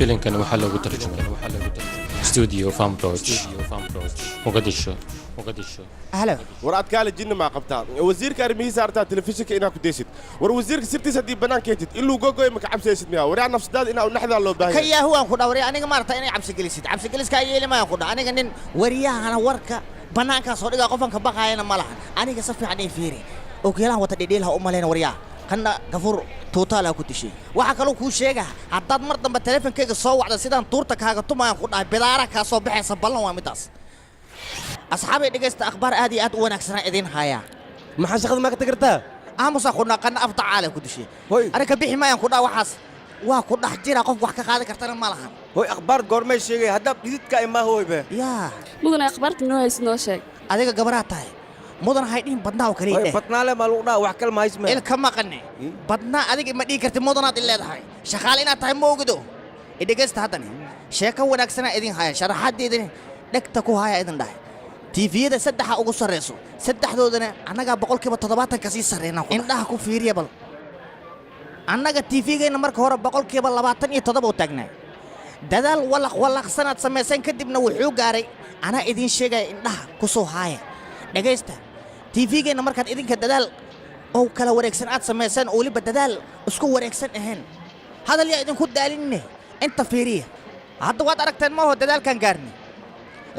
Filimkan waxaa lagu tarjumay studio Famproj, Muqdisho, Muqdisho. Halo. War adkaale, jinni maa qabtaa? Wasiirka arrimihiisa artaa telefishinka inaa ku daysid. War wasiirka sirtiisa haddii bannaan keentid in luu gogoy, maka cabsaysid miyaa? Waraa, nafsadaada inaa unaxdaa loo baahan ka yahay. Yaahu aan ku dha, warya, aniga maarata inay cabsi gelisid, cabsi geliskaa yeeli maayaan ku dha. Aniga nin wariyahana warka bannaankaa soo dhigaa, qofanka baqaayana ma lahan. Aniga si fiican ii fiiri, ogeelahan wata dhidhiil ha u malayna. Waryaa, kanna gafur tuutaala ku dishay. Waxaa kaloo kuu sheegaa, haddaad mar dambe teleefonkayga soo wacda, sidaan tuurta kaaga tumayaan ku dhahay, bidaara kaa soo baxaysa. Ballan waa midaas. Asxaabay, dhegaysta, akhbaar aad iyo aad u wanaagsanaa idiin hayaa. Maxaa shaqada maa ka tagirtaa? Aamusaa ku dhaqana, afdacaale ku dishay. Hoy. Aniga bixi maayaan ku dhaa, waxaas waa ku dhex jira, qof wax ka qaadan kartana ma lahan. Hoy, akhbaar goormay sheegay haddaad dhididka imaa hoybe? Yaa. Mudane, akhbaarta noo haysid noo sheeg. Adiga gabaraa tahay, mudan hay dhihin, badnaa oo kaliya hoy dheh. Badnaale maa lagu dhaha, wax kale ma haysme. Ilka maqane badnaa, adiga ma dhihi karti, mudanaad i leedahay. Shaqaale inaad tahay ma ogido. Idhegaysta, haddani sheeko wanaagsanaa idin haya, sharaxaaddeedin dhegta ku haya idin dhahay. Tiifiyada saddexa ugu sarrayso, saddexdoodana annagaa 70% ka sii sarreynaa. Indhaha ku fiiriya bal. Annaga tiifigeenna marka hore 27% u taagnaa. Dadaal walaq walaqsanaad samayseen kadibna wuxuu gaaray, anaa idiin sheegaya, indhaha ku soo haaya, dhegaysta. Tiifigeenna markaad idinka dadaal oo kala wareegsan aad samayseen, oo weliba dadaal isku wareegsan ahayn, hadal yaa idinku daalinne, inta fiiriya. Hadda waad aragteen maaho dadaalkan gaarnay,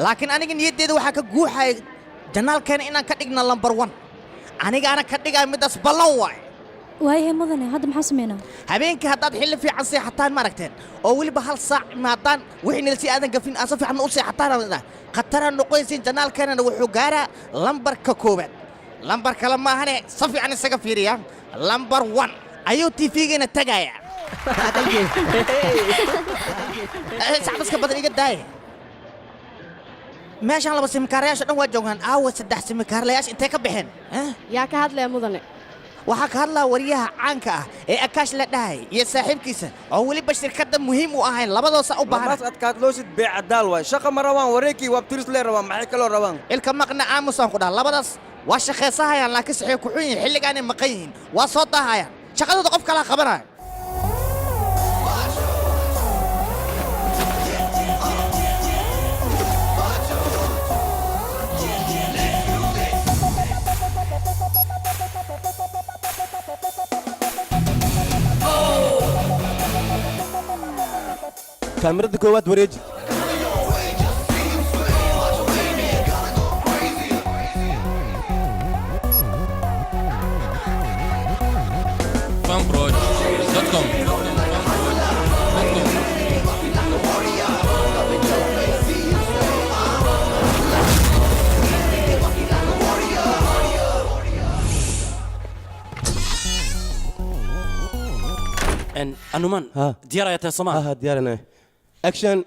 laakiin aniga niyaddeeda waxaa ka guuxaya janaalkeena inaan ka dhigna lambar 1. Anigaana ka dhigaya middaas, ballan waay. Waayahay mudane, hadda maxaa sameynaa? Habeenkii haddaad xilli fiican seexataan, ma aragteen, oo weliba hal saac imaadaan, wixii nilsi aadan gafin, aad si fiican u seexataan, khataraan noqonaysiin. Janaalkeenana wuxuu gaaraa lambarka koowaad, lambar kale maahane. Si fiican isaga fiiriya, lambar 1 ayuu TV-geena tagaya. Sacbaska badan iga daaya. Meeshaan laba simikaarayaasha dhan waa joogaan. Aawa saddex simikaarlayaasha, intee ka baxeen? Yaa ka hadlaya, mudane? Waxaa ka hadlaa wariyaha caanka ah ee Akaash la dhahay iyo saaxiibkiisa, oo weliba shirkadda muhiim u ahayn. Labadoosa u baahan. Markaas adkaadloosid, beecadaal waay, shaqa ma rabaan, wareegkii waabtiris lee rabaan, maxay kaloo rabaan? Ilka maqna, aamusaan ku dhaha. Labadaas waa shaqaysahayaan, laakiin saxay ku xun yihiin, xilligaanay maqan yihiin, waa soo daahayaan, shaqadooda qof kalaa qabanaya. Kaamirada koowaad wareeji. fanproj.com. Anuman, diyaar ayaa tahay soomaa? Ha, diyaarinay, action.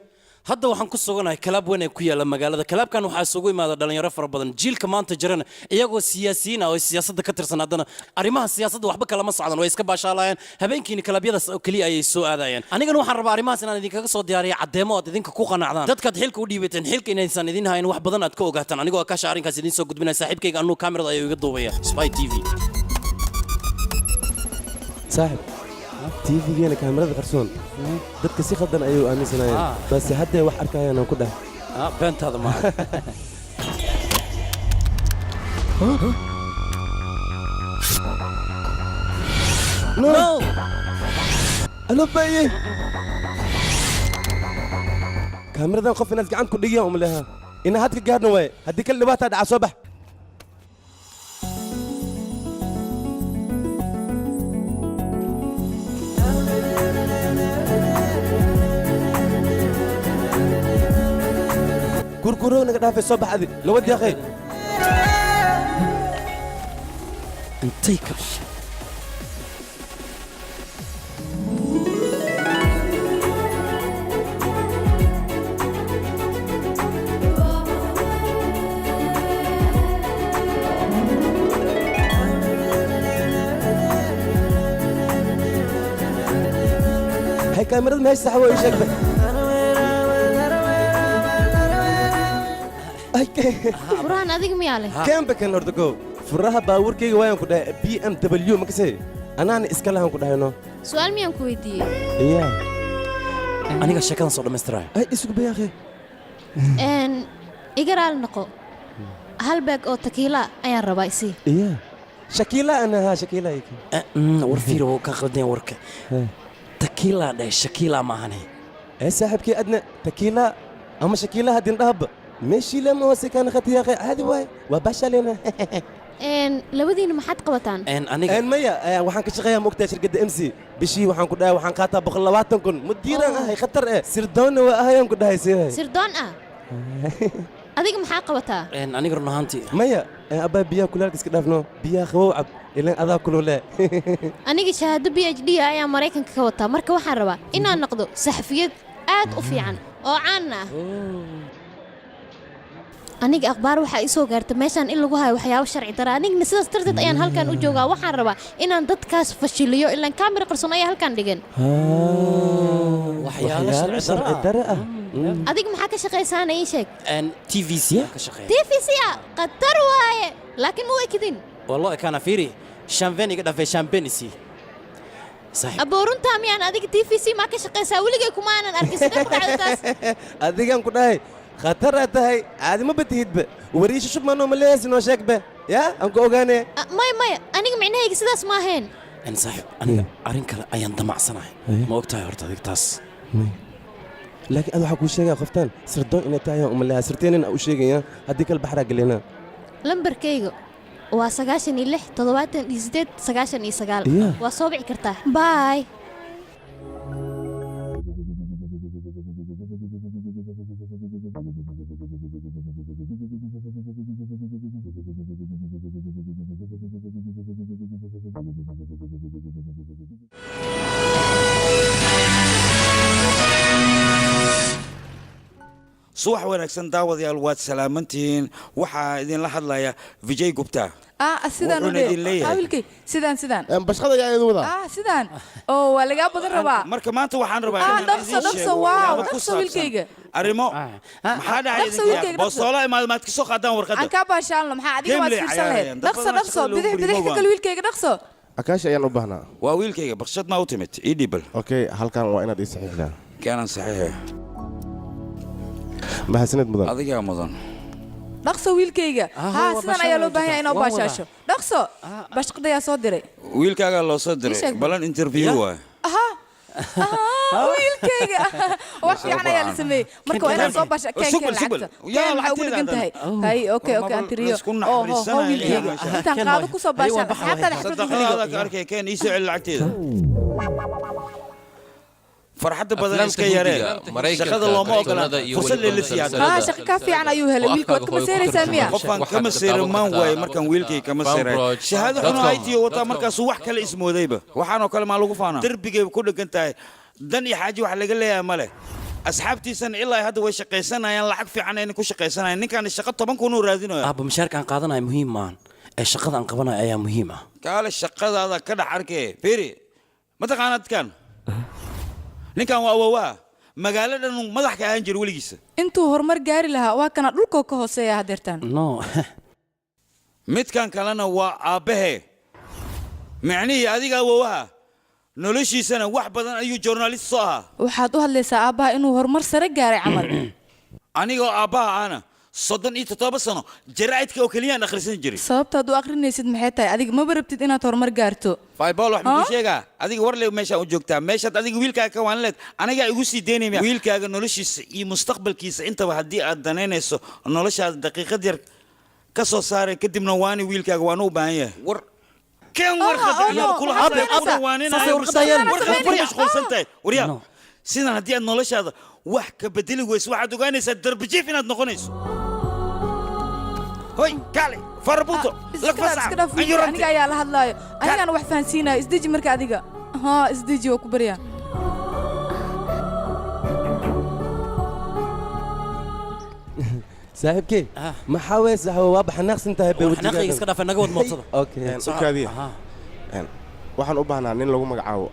Hadda waxaan ku suganahay club weyn ee ku yaalla magaalada. Clubkan waxaa isugu imaada dhalinyaro fara badan, jiilka maanta jirana, iyagoo siyaasiyiin ah oo siyaasadda ka tirsan, haddana arrimaha siyaasadda waxba kalama socdan, way iska baashaalayaan. Habeenkiina clubyadaas oo keliya ayay soo aadayaan. Anigana waxaan rabaa arrimahaas inaan idinkaga soo diyaariya caddeemo aad idinka ku qanacdaan, dadkaad xilka u dhiibateen xilka inaysan idin hayn wax badan aad ka ogaataan. Anigoo Akaasha arrinkaas idiin soo gudbinaya, saaxiibkayga anuu kaamirada ayuu iga duubaya, Spy TV. Saaxib, TV-geena kaamirada qarsoon dadka si khaldan ayay u aaminsanayeen, balse hadday wax arkayaan aan ku dheh. Ah, beentaada maaha. No, alo baye, kaamiradan qof inaad gacanta ku dhigiyaan uma leha, inaa hadka gaarna waaye, haddii kale dhibaataa dhaca. Soo bax. Gurgurow naga dhaafay, soo bax adi nabad yaaqay. Intay ka hay kaamirada meesha sax waa ii sheegba. Furahan adiga miyaa leh? Keenba kan horta kow, furaha baabuurkayga waayaan ku dhahay, BMW makasay, anaana iska lahan ku dhahayno. Su'aal miyaan ku weydiiyey? Iya. Aniga sheekadan soo dhammaystiraya. Ay, isugu bayaaqe. Iga raali noqo, hal baag oo takiila ayaan rabaa, isii. Iya, Shakiila ana, haa, Shakiila. War fiir, wuu ka qaldan warka. Takiila dheh, Shakiila maahane. Ee saaxiibkii, adna takiila ama Shakiila haddin dhahaba meeshii lama hoose kaana khatiyaaqe, caadi waay, waa baashaalena. Labadiina maxaad qabataan? Aniga maya, waxaan ka shaqeeyaa, maogtahay, shirkadda MC. Bishii waxaan ku dhahay waxaan qaataa 120,000. Mudiiraan ahay, khatar eh, sirdoonna waa ahayaan ku dhahay siday. Sirdoon ah? Adiga maxaa qabataa? Aniga run ahaantii maya. Abbaa, biyaha kulaalka iska dhaafno, biyaha qabow cab, ilan adaa kulule. Aniga shahaado PhD ayaa Maraykanka ka wataa. Marka waxaan rabaa inaan noqdo saxafiyad aad u fiican oo caanna ah. Aniga akhbaar waxaa ii soo gaarta meeshaan in lagu hayo waxyaabo sharci dara. Anigana sidaas darteed ayaan halkan u joogaa. Waxaan rabaa inaan dadkaas fashiliyo, ilaan kaamira qarsoon ayaa halkan dhigan. Waxyaalo sharci dare ah. Adiga maxaa ka shaqaysaana, ii sheeg? TVC aan ka shaqeeya. TVC ah, khatar waaye, laakiin ma u ekidin. Waa loo ekaana. Fiiri, shamben iga dhafay, shambenisi saaxiib. Abooruntaa miyaan? Adiga TVC maa ka shaqaysaa? Weligay kuma aanan arkin. Sidee ku dhacday taas? Adigan ku dhahay khataraa tahay, caadi ma batihidba. Wariisha shubmaanoo ma leehaysi, noo sheegba yaa aan ku ogaane. Ah, maya maya, aniga micnahayga sidaas ma ahayn. Saaxiib, aniga arrin kale ayaan damacsanahay, ma og tahay horta adig taas? Laakiin ad waxaa kuu sheegaya qoftaan sirdoon inay tahay ayaan umaleeyaa, sirteenina u sheegaya, haddii kale baxraa gelina. Lambarkayga waa 96 78 99. Yeah. Waa soo wici kartaa. Bye. Subax wanaagsan daawadayaal, waad salaamantihiin. Waxaa idinla hadlaya Vijay Gupta. Ah, sidaan u Wuxuuna idin leeyahay. Wiilkay, sidaan sidaan. Bashqada ayaa idin wadaa. Ah, sidaan oo waa lagaa badan rabaa. Marka maanta waxaan rabaa Ah, inaan dhaqso, idiin dhaqso, sheego wow, waxyaabo ku dhaqso saabsan wiilkayga. Arrimo maxaa dhacay Dhaqso idinka? wiilkayga, dhaqso. Boostoola imaad, maad ka soo qaadaan warqadda. Aan kaa baashaalno, maxaa adiga Game waad lay fiirsan cayaarayaan. lahayd. Dad Dhaqso, badan dhaqso, shaqada loogu bidix bidix ka guriyo. gal wiilkayga, dhaqso. Akaashi ayaan u baahnaa. Waa wiilkayga, baqshad maa u timid? Ii dhiibal. Okay, halkan waa inaad ii saxiixdaa. Keenan saxiixe. Mahadsanid mudan. Adigaa mudan. Dhaqso wiilkayga. Ah, Ha, waa sidan ayaa loo baahan yahay inoo waan wadaa. baashaasho. Dhaqso, bashqadayaa soo diray. Wiilkaagaa loo soo Ii diray sheeg. balan interview waay. Aha aha, wiilkayga, wax fiican ayaa la sameeyey. Marka waa inaad soo baasha. Keen, Sugbal, keen sugbal. lacagta. Yaa, Keen, maxaa ugu lacagteeda dhigan tahay? haddana. Hay, okay, okay, War, aan tiriyo. laysku Oh, oh, oh, naxariisanaya wiilkayga meesha. intaan qaado ku soo baashaan asxaabtaada xaflad ugu dhigo. Sadaqadaada ka arkay, keen, ii soo celi lacagteeda. Farxadda badan Aflaamta iska yaree. Hindiga, Maraykanka, Shaqada looma ogola kartoonada iyo fursad weliba leela siiyaa. Ah, shaqo ka fiican ayuu helay wiilka. Waad ka maseeraysaa miya? Qofaan kama seerin maan waaye markaan wiilkay kama seeray. Shahaado xun oo IT wataa, markaasuu wax kale ismoodayba. Waxaanoo kale maa lagu faanaa? Darbigay ku dhegan tahay. Dan iyo xaaji wax laga leeyahay ma leh. Asxaabtiisana ilaa hadda way shaqaysanayaan, lacag fiican ayna ku shaqaysanayaan. Ninkaan shaqo 10,000 uu raadinaya. Aabba, mushaarka aan qaadanayo muhiim maahan ee shaqada aan qabanayo ayaa muhiim ah. Kaale, shaqadaada ka dhex arkee. Fiiri, ma taqaanaa dadkan? Ninkan waa awowaa, magaalo dhan madax ka ahaan jira weligiisa. Intuu horumar gaari lahaa, waa kana dhulkoo ka hooseeya hadeertaan. No. Midkan kalena waa aabbahe, micnihii adiga awowaha. Noloshiisana wax badan ayuu journalist soo ahaa. Waxaad u hadlaysaa aabbaha inuu horumar sare gaaray camal. Anigoo aabbaha ahna 37 sano jaraa'idka oo keliyaan akhrisan jiray. Sababtaad u akhrinaysid maxay tahay? Adiga maba rabtid inaad horumar gaarto. Faybol, wax makuu sheegaa? Adiga warley meeshaa u joogtaa, meeshaad adiga wiilkaaga ka waan leed, anigaa igu sii daynaya. Wiilkaaga noloshiisa iyo mustaqbalkiisa intaba haddii aad danaynayso, noloshaada daqiiqad yar ka soo saaray, kadibna waani wiilkaaga, waanu u baahan yahay. War kan warqad oh, ayaa no, kula maxaad hadlay, sameynaysaa? kuna waaninayo. Saasay warqadda ayaan- Warqad ku Sameynaya. mashquulsan tahay. Waryaa, sidan haddii aad noloshaada wax ka bedeli weyso, waxaad ogaanaysaa darbijiif inaad noqonayso. Hoy, kaale farabuto. Iska dhaaf, iska dhaaf wiilka, aniga ayaa la hadlaayo, anigaana wax fahansiinayo. Isdeji marka adiga, haa, isdeji, waa ku baryaa. Saaxiibkey, maxaa weeye saxwo, waa baxanaaqsan tahay bay. Xanaaqayga iska dhaafay, naga wad mootada. Okay. Ukaadiya. Waxaan u baahnaa nin lagu magacaabo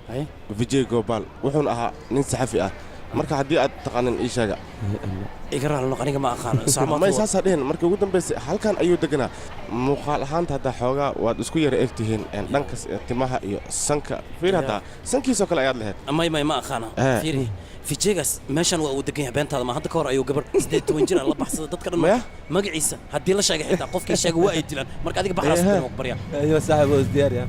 Vijay Gobal, wuxuuna ahaa nin saxafi ah. Marka haddii aad taqaanin, ii sheega. Iga raali noq, aniga ma aqaano. May, saasaa dhihin. Markii ugu dambaysay halkan ayuu deganaa. Muuqaal ahaanta haddaa xoogaa waad isku yara eg tihiin, dhanka timaha iyo sanka. Fiir, haddaa sankiisoo kale ayaad lahayd. May may, ma aqaano. Eh. Fiiri, Vijaygaas meeshan waa uu degan yahay, beentaada ma hadda ka hor ayuu gabar 18 jir ah la baxsaday dadka dhan magaciisa haddii la sheegay xitaa qofkii sheegay waa ay dilaan. Marka adiga baxraas u diran, baryaa. Ayo saaxiib, oo isdiyaar ya.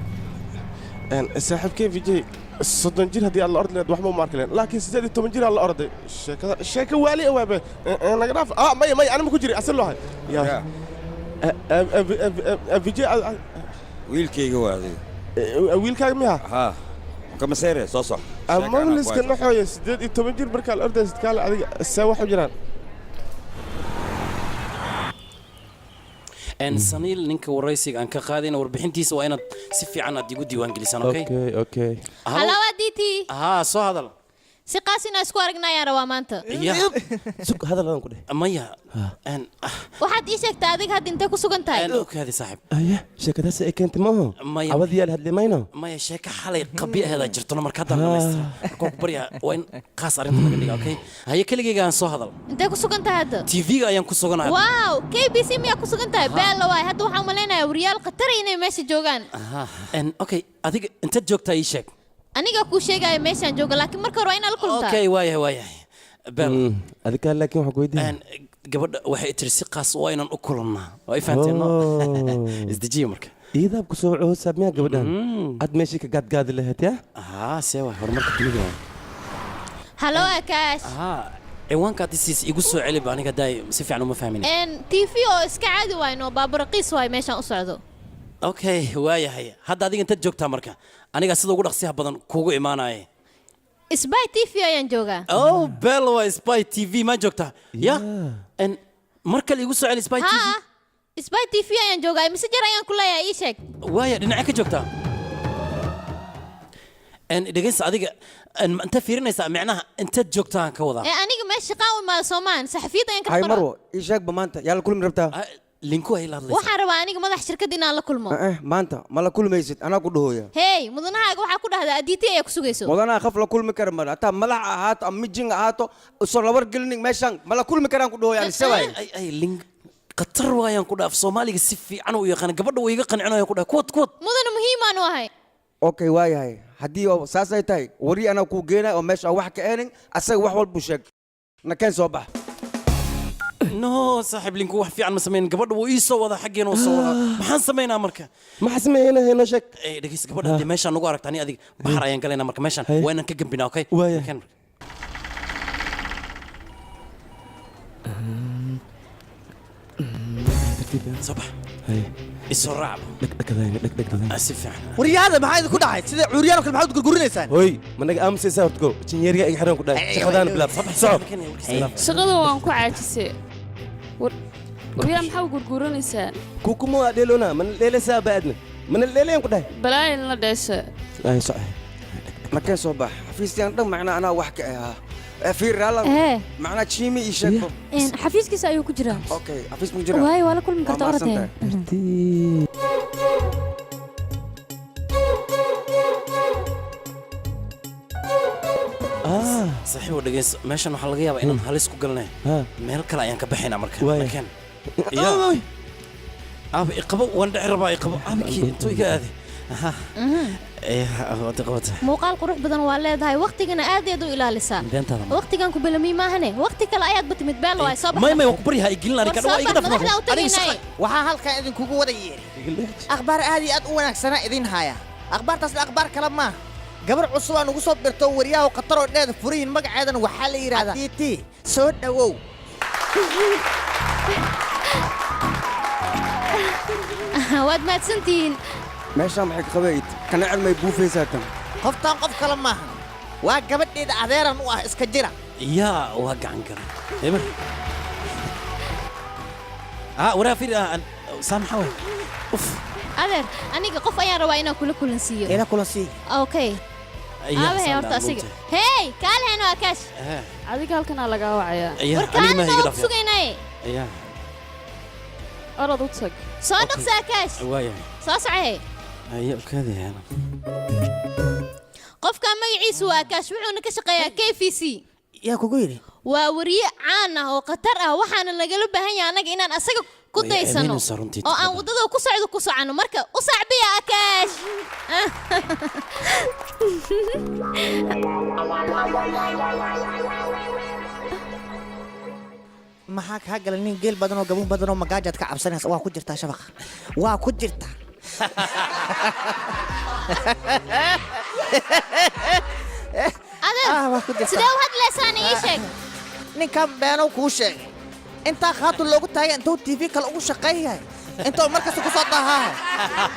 Saaxiibkee Vijay 30 jir haddii aad la ordi lahayd waxba uma arki lahayn, laakiin 18 jir aad la orday, sheekada sheeka waali ah waabe. Naga dhaaf. Ah, maya maya, anima ku jiri asil loo hay ya Vijay. Wiilkayga waa adiga. Wiilkaaga miya? Haa, kamaseere soo soc. Mamliska naxooya 18 jir markaa la ordaysid, kaale adiga see wax u jiraan? Saniil, ninka waraysiga aan ka qaadayna warbixintiisa waa inaad si fiican aad igu diiwaan gelisaan, okay? Okay, okay. Halo, Aditi. Haa, soo hadal. Si qaas inaan isku aragnaa ayaan rabaa maanta. Sug, hadal adan ku dheh. Maya. Waxaad ii sheegtaa adiga hadda intee ku sugan tahay? Okaadi saaxiib. Aye, sheekadaas ay keentay maaho. Maya. Cawadiyaal hadli mayno. Maya, sheeka xalay qabyo aheedaa jirtona, marka haddaan dhamaystira marka waan ku baryaa, waa in qaas arrinta laga dhiga, okay? Haye, keligayga aan soo hadal. Intee ku sugan tahay hadda? TV-ga ayaan ku suganahay. Wow, KBC miyaa ku sugan tahay? Beella waay, hadda waxaan malaynayaa wariyaal khatar inay meesha joogaan. Aha. Okay, adiga intaad joogtaa ii sheeg. Aniga kuu sheegaya meeshaan jooga, laakiin marka hore waa inaad la kuluntaa. Okay, waayahay waayahay, Bel. Adiga laakiin waxaan ku weydiin. Gabadha waxay tiri si qaas waa inaan u kulannaa, waa i fahanteen, no? Isdejiya marka. Iidaab ku soo coosaab miyaa gabadhan aad meeshii ka gaadgaadi lahayd ya? Haa, see waay horumarka dunida waay. Halo, Akaash. Haa, ciwaanka aad isiis igu soo celiba, aniga daay si fiican uma fahmin. TV oo iska caadi waayno, baaburaqiis waay meeshaan u socdo. Okay, waayahay, hadda adiga intaad joogtaa marka aniga sida ugu dhaqsiyaha badan kuugu imaanaya. Spy TV ayaan joogaa. Oh, bel waa Spy TV ma joogtaa ya? Mar kale igu soo celi, Spy TV. Haa, Spy TV ayaan joogaa, mise jar ayaan ku leeyahay, ii sheeg. Waaya, dhinaca ka joogtaa? Dhegeysta adiga, inta fiirinaysaa micnaha intaad joogtaan ka wadaa. Ee aniga meesha shaqaan u imaada soomaan, saxafiyadda ayaan ka Hay qoraa. Marwo, ii sheegba maanta yaa la kulmi rabtaa? Linku ay la hadlaysaa. Waxaan rabaa aniga madax shirkadda inaan la kulmo. Eh, maanta ma la kulmaysid, anaa ku dhahooya. Hey, mudanahaaga waxaa ku dhahdaa Aditi ayaa ku sugayso. Mudanaha qof la kulmi kara mara, hataa madax ahaato ama mijin ahaato, usoo la wargelinin meeshaan ma la kulmi karaan ku dhahooya ani seway. Ay link khatar waayaan ku dhaaf, Soomaaliga si fiican u yaqaan, gabadha uu iga qancinaya ku dhaaf, kuwad kuwad. Mudana muhiimaan u ahay. Okay, waayahay, haddii oo saas ay tahay, wari anaa kuu geenay oo meesha aan wax ka eenin, asaga wax walbuu sheeg, nakeen soo bax. No saaxiib, linku wax fiican ma samayn, gabadha wuu ii soo wadaa, xaggeena uu soo wadaa, maxaan samaynaa marka? Maxaa sameynaa? Noo sheeg. Ee dhegeysta, gabadha haddii meeshaan nagu aragta ani adiga baxar ayaan galaynaa, marka meeshaan waa inaan ka gambinaa, okay? Waaya. Nakeen marka. Soo bax, isoo raac. Dhegdhegdayna dhegdhegdayna. Si fiican. Waryaada, maxaa idinku dhacay? Sida cuuriyaan oo kale maxaad gurgurinaysaan? Hoy, ma naga aamusaysaa horta? Go jinyeeriga iga xiran ku dhahay, shaqadaana bilaab, soco. Shaqada waan ku caajisay. Waryaa, maxaa u gurguuranaysaan? Kukuma waa dheelona, mana dheelaysaa baadna, mana dheelayan ku dhahay. Balaayin la dheesha. Ay, soco. Nakeen soo bax, xafiisyaan dhan macnaa anaa wax ka ahaa. Fiir raalan. Ee. Macnaa jiimi ii sheegbo. Xafiiskiisa ayuu ku jiraa. Okay, xafiis mu jiraa? Waayo, waa la kulmi kartaa. Waa orodee. mahadsantahay. Saaxiib, dhegeyso, meeshan waxaa laga yaabaa inaan halis ku galnay, meel kale ayaan ka baxaynaa marka. Nakeen ya aaba iqabo, waan dhici rabaa, iqabo aabkii intuu iga aaday. Aha. Wada qabata. Muuqaal qurux badan waa leedahay, waqtigana aad aad u ilaalisaa. Beentaada ma Waqtigan ku balami maahane, waqti kale ayaadba timid. Beel waay, soo bax. May may, waan ku baryaha igelin War aniga soo waa iga bax, dhaf. madaxda u tagaynay. Waxaa halkan idinkugu wada yeedhi akhbaar aad iyo aad u wanaagsana idin haya. Akhbaartaasna akhbaar kale maaha, gabar cusub aan ugu soo birto wariyaha khatar oo dheeda furiyin, magaceedana waxaa la yidhahdaa Aditi. Soo dhowow. Waad mahadsantihiin. Meeshaan maxay ka qabayd kana cilmay buufaysaa tan? Qoftaan qof kale maahan, waa gabadheeda adeeran u ah, iska jira. Yaa waa gacan galay eber. Ah, waraa fiir, saa maxaa waay? Uf. Adeer, aniga qof ayaan rabaa inaan kula kulansiiyo. Ila kulansiiyo. Okay. Ayaa, aabahay saan horta dhaan asiga. luntay. Hey, kaaleheno Akaash. Adiga halkanaa lagaa wacayaa. Ayaa, War aniga kaalena maaha iga waa ku dhaaf. sugaynaaye. Ayaa. Orod u tag. Soo dhaqsa, Akaash. Waayahay. Soo socohe. Ayaa, okaadi. Qofkan magaciisu waa Akaash, wuxuuna ka shaqeeyaa KVC. Yaa kugu yidhi? Waa wariye caan ah oo khatar ah, waxaana lagala baahan yahay annaga inaan asaga Ku daysano ceebaynaysaa runtii. Oo aan waddada ku socdo ku soconno. Marka u sacbiya Akaash. Maxaa kaa galay nin geel badan oo gabuun badan oo magaajaad ka cabsanaysa? Waa ku jirtaa shabaqa, waa ku jirtaa. Adeer, Ah, waa ku jirtaa. sidee u hadlaysaan? Ii sheeg. Ninkan beenow kuu sheegay. Intaa khaatu loogu taagay intuu TV kale ugu shaqeeyahay, intuu markasta ku soo daahaa.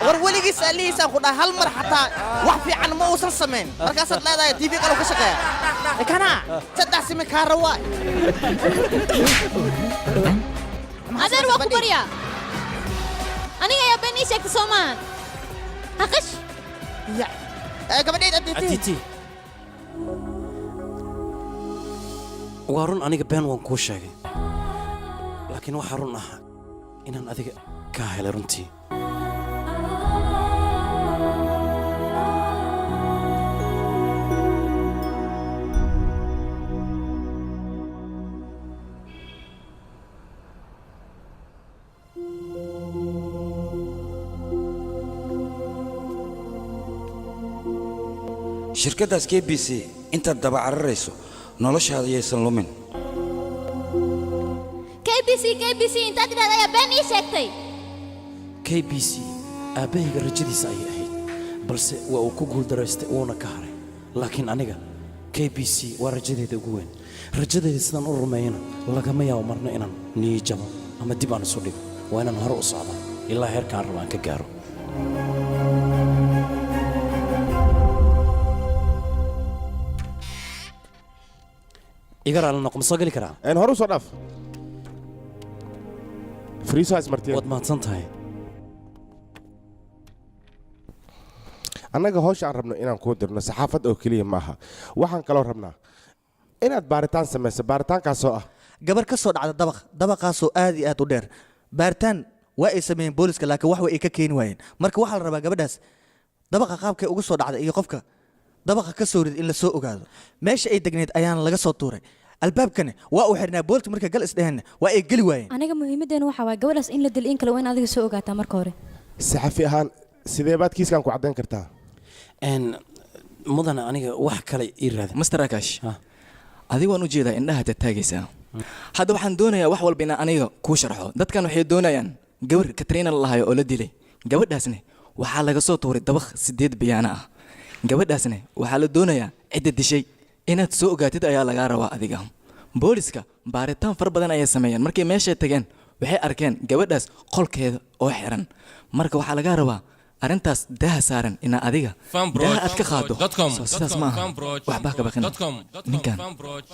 War weligiis alihiisaan ku dhahay, hal mar xataa wax fiican ma uusan samayn. Markaasaad leedahay TV kale uu ka shaqeeya. Kana saddex simi kaara waay. Adeer, waa ku baryaa, aniga ayaa been ii sheegtay, soo maahan? Haqish. Gabadhayd Aditi. Aditi, waa run, aniga been waan kuu sheegay, laakiin waxaa run ah inaan adiga kaa helay runtii. Shirkaddaas KBC intaad daba cararayso, noloshaada yaysan lumin. KBC, KBC intaad idhahda ayaa been ii sheegtay. KBC aabbahayga rajadiisa ayay ahayd, balse waa uu ku guuldaraystay, wuuna ka haray. Laakiin aniga KBC waa rajadeyda ugu weyn. Rajadeyda sidaan u rumeeyana, lagama yaabo marna inaan niyi jabo ama dib aan isu dhigo. Waa inaan hore u socdaa ilaa heerkaan rabo aan ka gaaro. Iga raali noqo, ma soo geli karaa? Hore u soo dhaaf, fariiso ismartiyen. Waad mahadsan tahay. Annaga hawsha aan rabno inaan kuu dirno saxaafad oo keliya ma aha. Waxaan kaloo rabnaa inaad baaritaan samayso, baaritaankaasoo ah gabar ka soo dhacda dabaq, dabaqaasoo aad iyo aad u dheer. Baaritaan waa ay sameeyeen booliska, laakiin wax way ay ka keeni waayeen. Marka waxaa la rabaa gabadhaas dabaqa qaabkay uga soo dhacday iyo qofka dabaqa ka soo rid in la soo ogaado. Meesha ay degneyd ayaana laga soo tuuray, albaabkana waa uu xirnaa. Booliska markay gal isdheheenna waa ay geli waayeen. Aniga muhiimaddeena waxaa waaya gabadhaas in la dil in kale waa in adiga soo ogaataa marka hore. Saxafi ahaan sidee baad kiiskan ku caddayn kartaa? Mudane, aniga wax kale ii raada. Master Akash, adiga waan u jeedaa indhaha taataagaysaa. Hadda waxaan doonayaa wax walba inaan aniga kuu sharxo. Dadkan waxay doonayaan gabar Katriina la lahayo oo la dilay. Gabadhaasne waxaa laga soo tuuray dabaq 8 biyaana ah. Gabadhaasne waxaa la doonayaa cidda dishay inaad soo ogaatid ayaa lagaa rabaa adiga. Booliska baaritaan fara badan ayay sameeyeen. Markay meeshay tageen, waxay arkeen gabadhaas qolkeeda oo xiran. Marka waxaa lagaa rabaa arrintaas daaha saaran inaa adiga daaha aad ka qaado. Soo sidaas ma aha? Waxbaa ka baqina ninkan,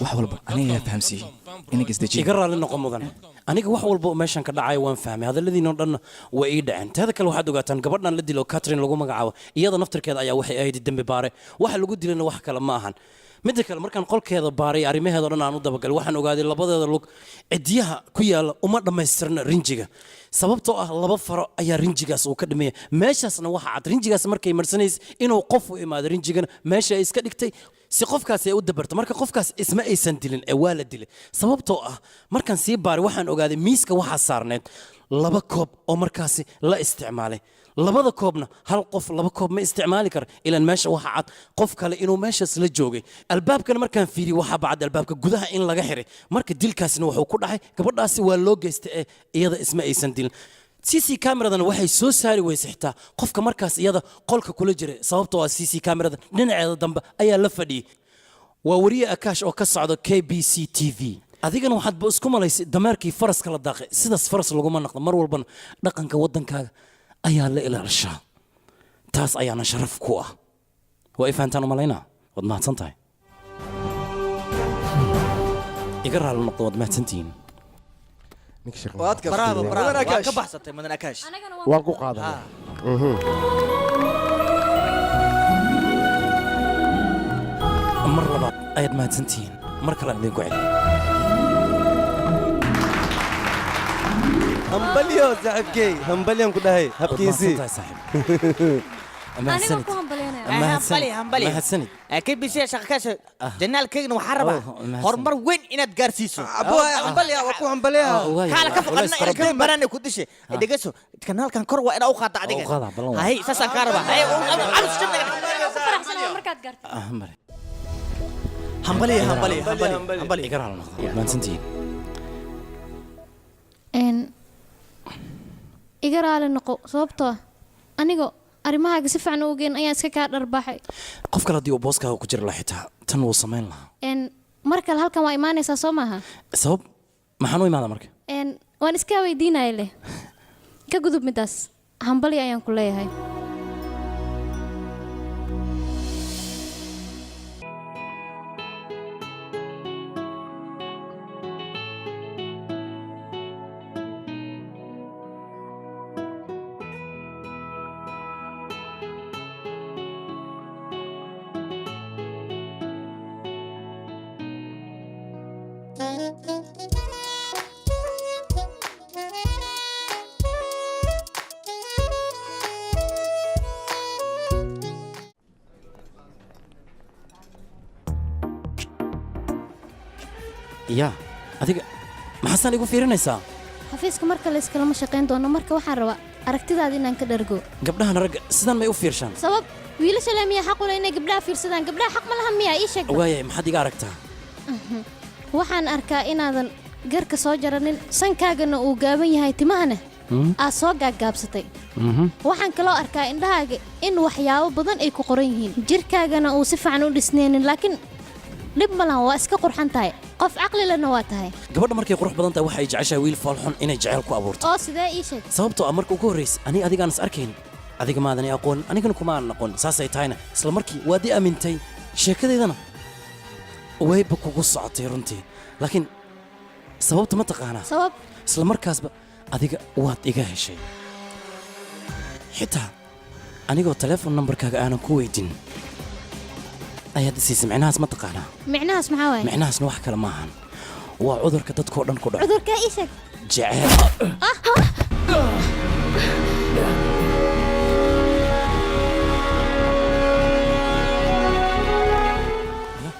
wax walba aniga ayaa fahamsiiyey. Inaga isdejiya. Iga raalli noqo mudane, aniga wax walba oo meeshan ka dhacaya waan fahmay, hadalladiinoo dhanna way ii dhaceen. Teeda kale, waxaad ogaataan gabadhan la dilo, Catherine lagu magacaabo, iyada naftirkeeda ayaa waxay ahayd dembi baare. Waxa lagu dilayna wax kale ma ahan. Midda kale, markaan qolkeeda baaray, arrimaheeda dhan aan u dabagalay, waxaan ogaaday labadeeda lug cidiyaha ku yaalla uma dhammaystirna rinjiga, sababtoo ah laba faro ayaa rinjigaas uu ka dhimaya. Meeshaasna waxa cad rinjigaas markay marsanaysa inuu qof u imaado, rinjigana meesha ay iska dhigtay si qofkaasi ay u dabarto. Marka qofkaas isma aysan dilin ee waa la dilay, sababtoo ah markaan sii baaray waxaan ogaaday miiska waxaa saarneed laba koob oo markaasi la isticmaalay. Labada koobna hal qof laba koob ma isticmaali kara, ilaan meesha waxa cad qof kale inuu meeshaas la joogay. Albaabkana markaan fiiriyey, waxaa bacad albaabka gudaha in laga xiray. Marka dilkaasna wuxuu ku dhacay gabadhaasi waa loo geystay ee iyada isma aysan dilin. CC cameradana waxay soo saari weysay xitaa qofka markaas iyada qolka kula jiray, sababtoo ah CC camerada dhinaceeda dambe ayaa la fadhiyey. Waa wariye Akaash oo ka socda KBC TV. Adigana waxaad ba isku malaysay dameerkii faraska la daaqay. Sidaas faras laguma naqdo. Mar walbana dhaqanka waddankaaga ayaa la ilaalishaa, taas ayaana sharaf ku ah. Waa i fahantaan u malaynaa. Waad mahadsan tahay. Iga raalli noqdo, waad mahadsantihiin. Bravo, bravo. Waa ka baxsatay, mudan Akaash. Waan ku qaadanay. Mar labaad ayaad mahadsantihiin, mar kale aan idinku celiyo. Hambalyo saaxiibkey, hambalyan ku dhahay habkiisii. Waad mahadsantahay saaxiib. Aniga ku hambalyanaya. Hambali hambali. Mahadsanid. KBC shaqa kaasha janaalkaygana waxaan rabaa horumar weyn inaad gaarsiiso. Hambaliya, waa ku hambaliya. Kaala ka foqadna ilka barane ku dishe. Dhegeyso, kanaalkan kor waa inaa u qaada adiga. U qaadaa, ballan waa. Hay, saasaan kaa rabaa. Hay, camus faraxsanahay markaad gaarto. Hambali. Hambali hambali hambali hambali. Iga raali noqdo. Mahadsantihiin. Een, iga raali noqo sababtoo ah anigo arrimahaaga si fiican u ogeyn ayaan iska kaa dharbaaxay. Qof kale haddii uu booskaaga ku jiri lahaa xitaa tan wuu samayn lahaa. Een, mar kale halkan waa imaanaysaa soo maaha? Sabab maxaan u imaadaa marka? Een, waan iska weydiinaya leh, ka gudub midaas. Hambali ayaan ku leeyahay. Ya adiga maxaasaan igu fiirinaysaa? Xafiiska marka la iskalama shaqayn doono, marka waxaan rabaa aragtidaada inaan ka dhargo. Gabdhahan ragga sidaan may u fiirshaan? Sabab wiilasha le miyaa xaq u leh inay gabdhaha fiirsadaan? Gabdhaha xaq ma laha miyaa? Ii sheeg. Waayahay, maxaad iga aragtaa? Waxaan arkaa inaadan garka soo jaranin, sankaagana uu gaaban yahay, timahana aad soo gaaggaabsatay. Waxaan kaloo arkaa indhahaaga in waxyaabo badan ay ku qoran yihiin, jirkaagana uu si fiican u dhisnaynin, laakiin dhib ma lahan, waa iska qurxan tahay, qof caqli lehna waa tahay. Gabadha markay qurux badan tahay waxay jeceshahay wiil foolxun inay jeceyl ku abuurto. Oo sidee? Ii sheeg. Sababtoo ah marka ugu horraysa ani adigaan is arkayn, adiga maadan i aqoon, anigana kuma aanan aqoon, saasay tahayna isla markii waad i aamintay, sheekadeydana wayba kugu socotay runtii. Laakiin sababta ma taqaanaa? Sabab? Isla markaasba adiga waad iga heshay, xitaa anigoo telefoon nambarkaaga aanan ku weydin ayaad isiisay. Micnahaas ma taqaanaa? Micnahaas maxaa waaye? Micnahaasna wax kale maahan, waa cudurka dadkoo dhan ku dhaco. Cudurkaa ii sheeg. Jeceyl. Ah.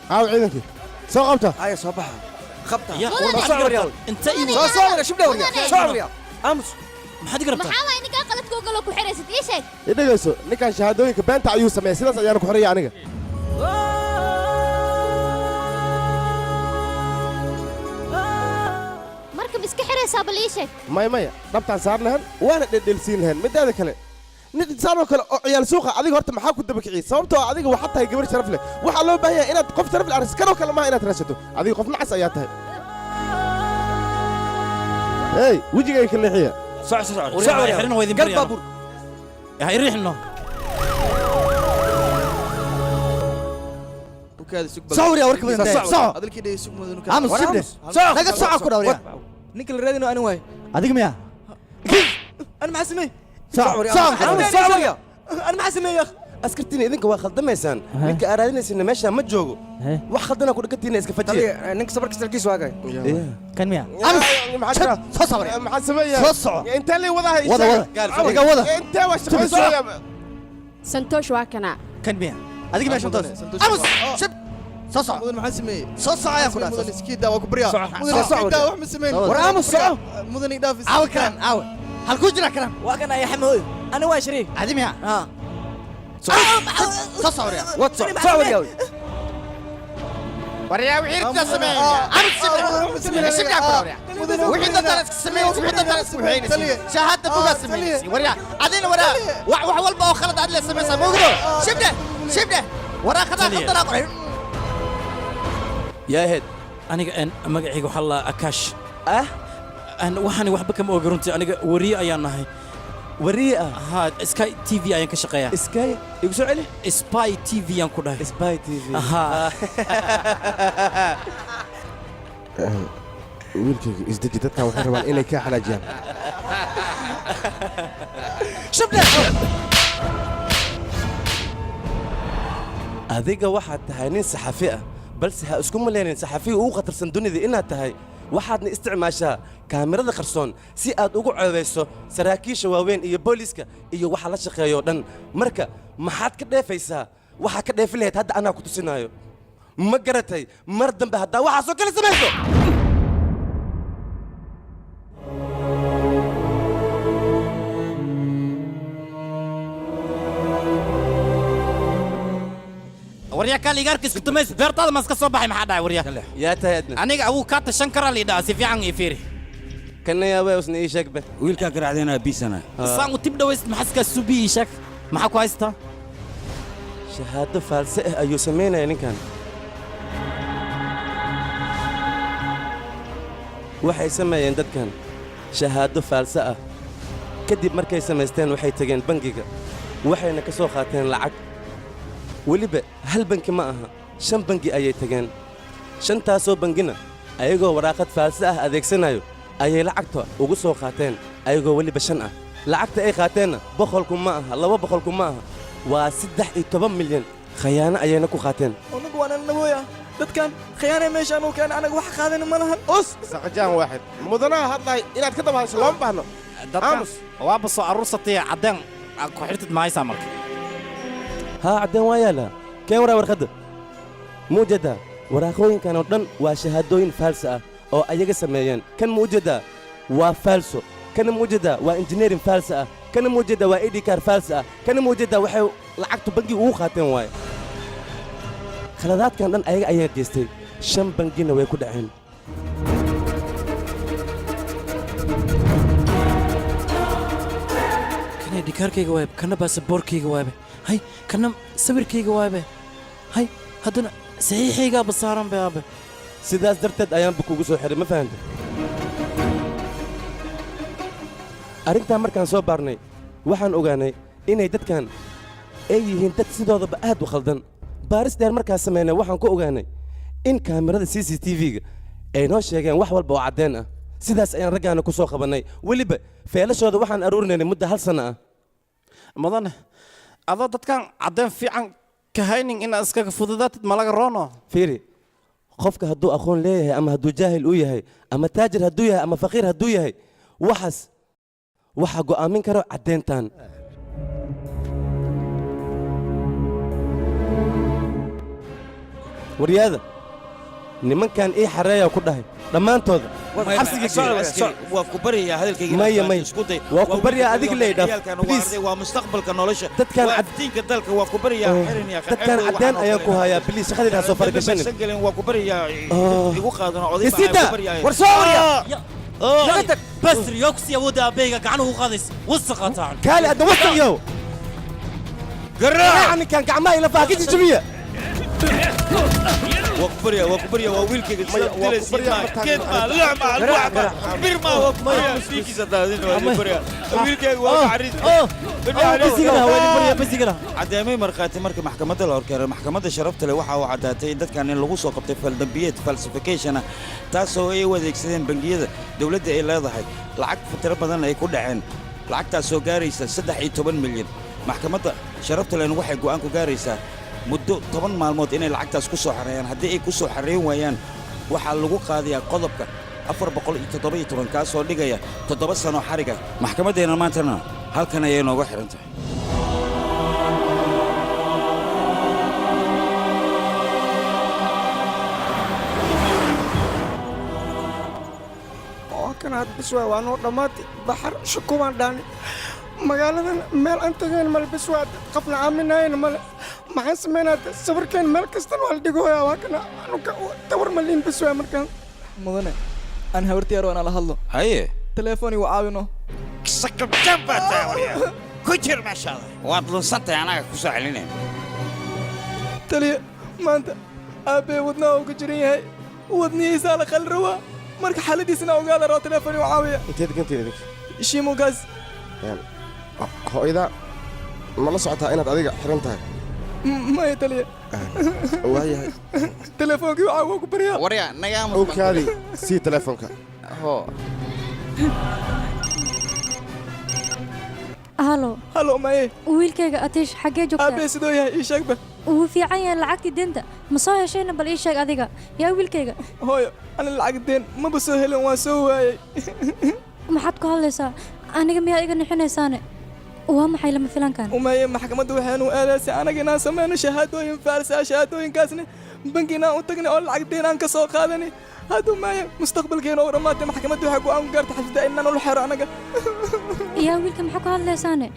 Caaw ciidankii soo qabta. Haya, soo baxa, qabta. Ya, Soo socod, inta soo socod, shibdha warya, soo warya, aamus. Maxaad iga rabtaa? Maxaa waay ninkaa qaladka ogolo ku xiraysid? Ii sheeg. I dhegayso, ninkan shahaadooyinka beenta ayuu sameeyay, sidaas ayaana ku xoraya aniga. Marka ma iska xiraysaa? Bal ii sheeg. Maya maya, dhabtaan saar lahan waana dhedhelsiin lahan. Midaada kale, nin insaanoo kale oo ciyaal suuqa adiga horta maxaa ku daba kiciyey? Sababtoo ah adiga waxaad tahay gabar sharaf leh, waxaa loo baahan yahay inaad qof sharaf leh aragto, kanoo kale maaha inaad raadsato. Adiga qof nacas ayaa tahay. Hey, wejigayga ka leexiya. Soc soc soc, xirina waa idin gal baryaano. Baabuur. Ha iriixno. Sawir yaa warka badan tahay. Soco. Aamus, shibde. Naga soco ku dhawriya. Ninka la raadinayo ani waay. Adiga miyaa? Ani maxaa sameey? Soco, soco. Ani maxaa sameey? Askartiina idinka waa khaldamaysaan, ninka aad raadinaysiinna meeshaa ma joogo, wax khaldana ku dhegatiina iska fajiya. Ninka sabarka sarkiis waa kay. Kan miyaa? Maxaa soo sawir? Maxaa sameeyaa? Soo soco. Intee lay wadahay? Wada, wada. Iga wada. Intee waa shaqaysooya? Santoosh waa kana. Kan miyaa? Adiga meeshan toos. Aamus, shib. Soo soco. Mudan, maxaa sameeyey? Soo soco ayaan ku dhahay. Mudan, iskiida waa ku baryaa. Mudan, Soco. iskiida wax ma sameyn. War aamus, soco. Mudan, idhaaf. Aawe karan, aawe. Halkuu jira karan? Waa kan aya xamooy. Ani waa shariif. Adi miyaa? Ha. Soo soco waryaa. Wad soc, soc waryaa. Waryaa, wixii intaa sameeyay. Aamus, shibde. Shibde ku dhawriya. Wixii dadana iska sameeyay, wixii dadana isku waxaynaysa. Shahaadda bugaa sameeyay. Waryaa, adina waryaa, wax wax walba oo khalad aad la sameeyay ma ogdo. Shibde, shibde. Waraa khada khaldana qoray. Yaa ahayd aniga? Een magacayga waxaa la Akaash ah. Aan waxaan waxba kama oga runtii, aniga wariye ayaan nahay. Wariye ah? Ha, Sky TV ayaan ka shaqeeyaa. Sky, igu soo celi. Spy TV ayaan ku dhahay. Spy TV. Ha. Wiilkayga isdeji, dadkan waxay rabaan inay kaa xanaajiyaan. Shibde. Adiga waxaad tahay nin saxafi ah, balse ha isku malaynin saxafiga ugu khatarsan dunida inaad tahay. Waxaadna isticmaashaa kaamirada qarsoon si aad ugu ceebayso saraakiisha waaweyn iyo booliiska iyo waxa la shaqeeyo dhan. Marka maxaad ka dheefaysaa? Waxaa ka dheefi lahayd hadda anaa ku tusinaayo. Ma garatay? Mar dambe haddaa waxaasoo kale samayso. Waryaa, kaaligaarka isku tumays, beertaada ma iska soo baxay? Maxaa dhacay, waryaa? Yaa tahay adna? Aniga awuu kaa tashan karaa liidhaa, si fiican ii fiiri. Kana yaabay usna ii sheegbe. Wiilkaa garaacdeenaa biisana. Saan u tib dhawayst, maxaskaa subi ii sheeg, maxaa ku haystaa? Shahaado faalse ah ayuu samaynaya ninkan. Waxay sameeyeen dadkan shahaado faalse ah. Kadib markay samaysteen, waxay tageen bangiga, waxayna ka soo qaateen lacag. Weliba hal bangi ma aha, shan bangi ayay tageen. Shantaasoo bangina ayagoo waraaqad faalse ah adeegsanayo ayay lacagta ugu soo qaateen, ayagoo weliba shan ah. Lacagta ay qaateenna 100,000 ma aha, 200,000 ma aha, waa 13 milyan. Khayaano ayayna ku qaateen. Anagu waan anabooya, dadkan khiyaanay meeshaan uu keenay, anaga wax qaadana ma lahan. Us saqajaan waaxid, mudanaha hadlaay inaad ka daba hadasho looma baahno. Dadkan waaba soo aruursatay, caddeen ku xirtid mahaysaa marka? Haa, caddeen waa yaallaa. Keen waraa warqadda muujedaa. Waraaqooyinkan oo dhan waa shahaadooyin faalsa ah oo ayaga sameeyeen. Kan muujedaa waa faalso, kana muujedaa waa injineerin faalsa ah, kana muujedaa waa ID card faalsa ah, kana muujedaa waxay lacagtu bangiga ugu qaateen waaye. Khaladaadkan dhan ayaga ayaa geystay, shan bangina way ku dhaceen. Kana dhikaarkayga waaybe, kana baasaboorkayga waaybe, hay, kana sawirkayga waaybe, hay, haddana saxiixaygaaba saaran be aabe. Sidaas darteed ayaanba kugu soo xiray, ma fahanta? Arrintan markaan soo baarnay, waxaan ogaanay inay dadkan ay yihiin dad sidoodaba aad u khaldan. Baaris dheer markaan samaynay, waxaan ku ogaanay in kaamirada CCTV-ga ay noo sheegeen wax walba oo caddeen ah. Sidaas ayaan raggaana ku soo qabannay. Weliba feelashooda waxaan aruurinaynay muddo hal sanno ah. Mudane, adoo dadkan caddeen fiican ka haynin inaad iskaga fududaatid malaga roono. Fiiri, qofka hadduu aqoon leeyahay ama hadduu jaahil u yahay, ama taajir hadduu yahay ama faqiir hadduu yahay, waxaas waxaa go'aamin karo caddeyntan. Waryaada, nimankan ii xareeya ku dhahay dhammaantooda xabsiga. Waa ku baryayaa hadalkayga. Maya, maya. Isku day. Waa ku baryaa adiga leey dhaaf. Ciyaalkan waa Please. arday, waa mustaqbalka nolosha. Dadkan waa iftiinka dalka. Waa ku baryayaa, xirin yaa. Dadkan caddeen ayaan ku hayaa. Please, shaqadayda ha soo faragashanin. Gelin, waa ku baryayaa, igu qaadano oday baa. Isida! Ku baryaaya. War soo warya! Laga tag basri yoo kusii awoodda aabbahayga gacan ugu qaadaysa wasaqa taacan. Kaali adna wasaq yow. Garaaca ninkan, gacmaha ila faha ka jijibiya. Waa ku baryaa, waa ku baryaa, waa wiilkayga. Maya, waa ku baryaa, ma taagno. Geed maa, loox maa, alwaax maa, bir maa, waa ku baryaa, dhiiggiisa daadin, waa idin baryaa, wiilkayga waa naxariis. Caddeemay markhaati marka maxkamadda la horkeenay, maxkamadda sharafta leh waxa uu caddaatay in dadkan in lagu soo qabtay faldambiyeed falsification ah, taasoo ay u adeegsadeen bangiyada dowladda ay leedahay, lacag tiro badan ay ku dhaceen, lacagtaasoo gaaraysa 13 milyan. Maxkamadda sharafta lehna waxay go'aan ku gaaraysaa muddo 10 maalmood inay lacagtaas ku soo xareeyaan. Haddii ay ku soo xareyn waayaan, waxaa lagu qaadayaa qodobka 417, kaasoo dhigaya 7 sano xariga. Maxkamaddeenna maantana halkan ayay nooga xihan tahay. Oo kan had bis waay, waa noo dhammaatay. Baxar shukubaan dhaani, magaaladan meel aan tagayn male. Bis waa, qafna aaminaayna male. Maxaan samaynaa? Sawirkeen meel kastan waa la dhigooyaa. Waa kana anuka tawar maliin. Bis waay markaan. Mudane, aan habartiyaar waan ala hadlo. Haye. Telefoon igu caawino. Sakabjan baa tahay, waryaa, ku jir meeshaada, waad lunsantahay, anaga ku soo celinayna. Taliya, maanta aabbee wadnaha uu ka jiran yahay, wadnihiisaa la qali rabaa. Marka xaaladiisana ogaada raba, telefoon igu caawiya. Inteed degantiin idinka? Shimugaas. Hooyada ma la socotaa inaad adiga xiran tahay? Maya, taliya. Waayahay. Telefoonkii waxaa waa ku baryaa. Warya, naga. Ogkaadi, sii telefoonka. Halo. Halo, maye. Wiilkayga Atiish, xaggee joogtaa? Aabbee sidoo yahay, ii sheegba. Wuu fiican yahay. Lacagtii deenta ma soo heshayna? Bal ii sheeg adiga, yaa wiilkayga. Hooyo, ani lacag deen maba soo helin, waan soo waayey. Maxaad ku hadlaysaa? Aniga miyaa iga nixinaysaane? Waa maxay lama filankan? Umaye, maxkamadda waxaanu aadaysay anaga inaan samayno shahaadooyin faalsa ah, shahaadooyinkaasna bangi inaan u tagnay oo lacag deen aan ka soo qaadanay. Hadda umaye, mustaqbalkeena oo dhammaatay. Maxkamadda waxay go'aan ku gaartay xafida inaan ula xero anaga. Yaa wiilka, maxaa ku hadlaysaane?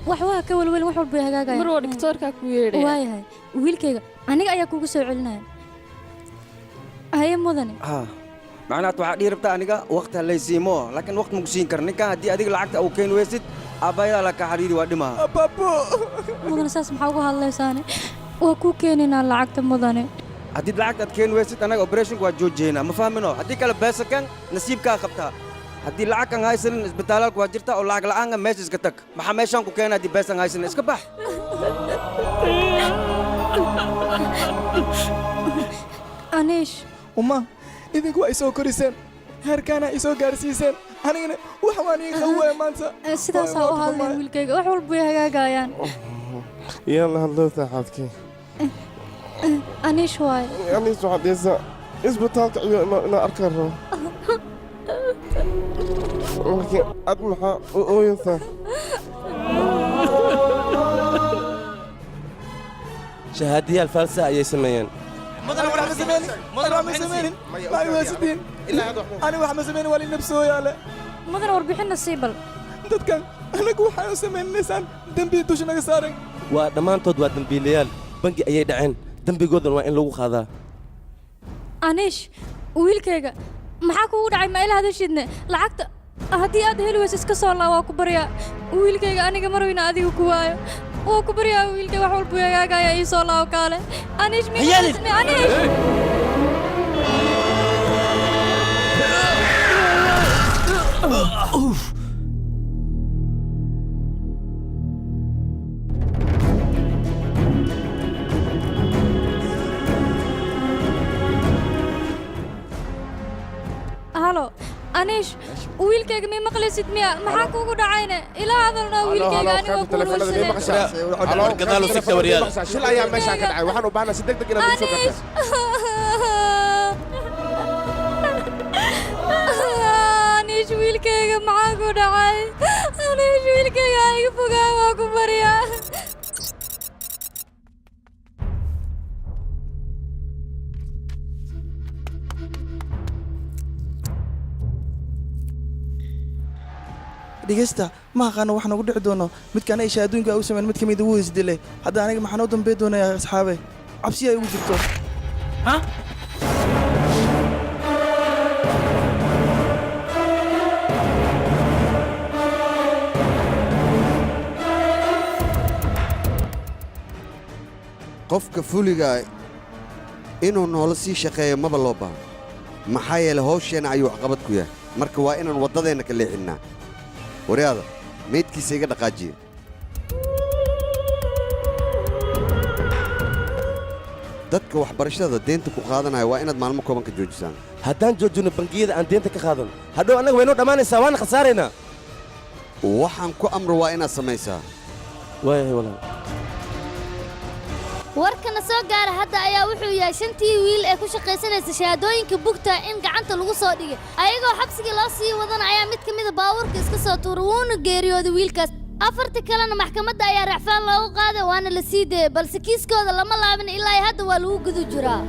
Wax waa ka welwelin, wax walba way hagaagaya. Mar waa dhiktoorkaa ku yeedhaya. Waayahay wiilkayga, aniga ayaa kugu soo celinaya. Haye mudane. Ha, macnaha waxaa dhihi rabtaa aniga waqti ha laysiimo, laakiin waqti maku siin kara ninkan. Haddii adiga lacagta uu keeni weysid, aabbayadaa la kaa xariiri, waa dhimaha. Mudane, saas maxaa uga hadlaysaane? Waa kuu keenaynaa lacagta, mudane. Haddii lacagta aad keeni weysid, anaga operationka waa joojiyeynaa, ma fahmino? Haddii kale beesakan nasiibkaa qabtaa. Haddii lacagkan haysanin, isbitaalaalku waa jirtaa oo lacag la'aanka meesha iska tag. Maxaa meeshaan ku keena haddii beesan haysanin? Iska bax. Aniish. Uma, idinku waa isoo koriseen, heerkaana isoo gaarsiiseen, anigana wax waan ii qawaya maanta. Sidaasaa u hadleen wiilkayga, wax walba way hagaagayaan. Yalla hadloo saaxaadkii. Aniish waaye. Aniis, waxaad dhisaa isbitaalka iyo inaa arkaan rabo, laakiin ad maxaa u ooyaysaa? Shahaadiyaal faalsa ayay sameeyeen. Mudane, wax ma sameynin, wax ma sameynin, ma iweysitiin. Ani wax ma sameynin, waa linabsooyaale. Mudane, warbixinna sii bal. Dadkan anagu waxaan u samaynaysaan dembi dusha naga saaran. Waa dhammaantood waa dembiilayaal, bangi ayay dhaceen, dembigoodan waa in lagu qaadaa. Aniish wiilkayga, maxaa kugu dhacay? Ma ila hadashidne? Lacagta haddii aad heli weyso, iska soo laa. Waa ku baryaa wiilkayga, aniga marweyna adiga ku waayo. Waa ku baryaa wiilkayga, wax walbuu hagaagaya, ii soo laawo kaale. Aniish. Hayaalin! Aniish. Uf. Halo Aniish wiilkayga, mii maqlaysid miya? Maxaa kugu dhacayne? Ila hadalno wiilkayga, aniga waa kuululsade. Shil ayaa meeshaan ka dhacay, waxaan u baahnaa si degdeg inaad ugu soo Aniish. gartaa. Aniish wiilkayga, maxaa ku dhacay? Aniish wiilkayga, iga fogaa, waa ku baryaa. Dhegeysta, ma aqaano wax nagu dhici doono. Midkaan ay shahaadooyinka u sameyn, mid ka mid wuu isdilay. Hadda aniga maxaan u dambeyn doonayaa? Asxaabe, cabsi ay ugu jirto. Qofka fuliga inuu noola sii shaqeeyo maba loo baahno, maxaa yeelay hawsheenna ayuu waxqabad ku yahay. Marka waa inaan waddadeenna ka leexinnaa. Waryaada, meydkiisa iga dhaqaajiya. Dadka waxbarashada deynta ku qaadanaya waa inaad maalmo kooban ka joojisaan. Haddaan joojino bangiyada aan deynta ka qaadan, hadhow annaga waynoo dhammaanaysaa, waana khasaaraynaa. Waxaan ku amro waa inaad samaysaa. Waayahay walaal. Warkana soo gaara hadda ayaa wuxuu yahay shantii wiil ee ku shaqaysanaysa shahaadooyinka bugta in gacanta lagu soo dhigay. Ayagoo xabsigii loo sii wadana ayaa mid ka mida baabuurka iska soo tuuray, wuuna geeriyooday wiilkaas. Afarta kalena maxkamadda ayaa racfaan loogu qaaday, waana la sii dayey, balse kiiskooda lama laabin ilaa ay hadda waa lagu guda jiraa.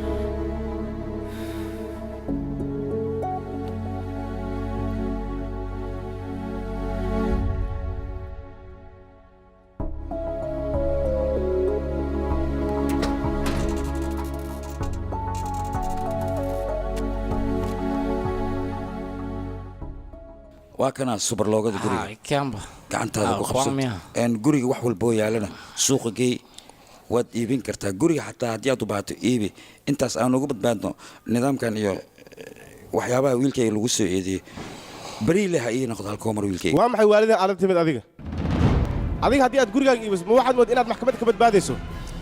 Waa kanaa subarloogada guriga, gacantaada ku qabso. Kuwan miya? Guriga wax walboo yaalana suuqa geey, waad iibin kartaa guriga xataa haddii aad u baahato iibi, intaas aan ugu badbaadno nidaamkan iyo waxyaabaha wiilkayga lagu soo eedeeyey. Beriile ha ii noqdo halkoo mar wiilkayga. Waa maxay waalidan aad la timid adiga? Adiga haddii aad gurigaaga iibiso, ma waxaad mood inaad maxkamad ka badbaadayso?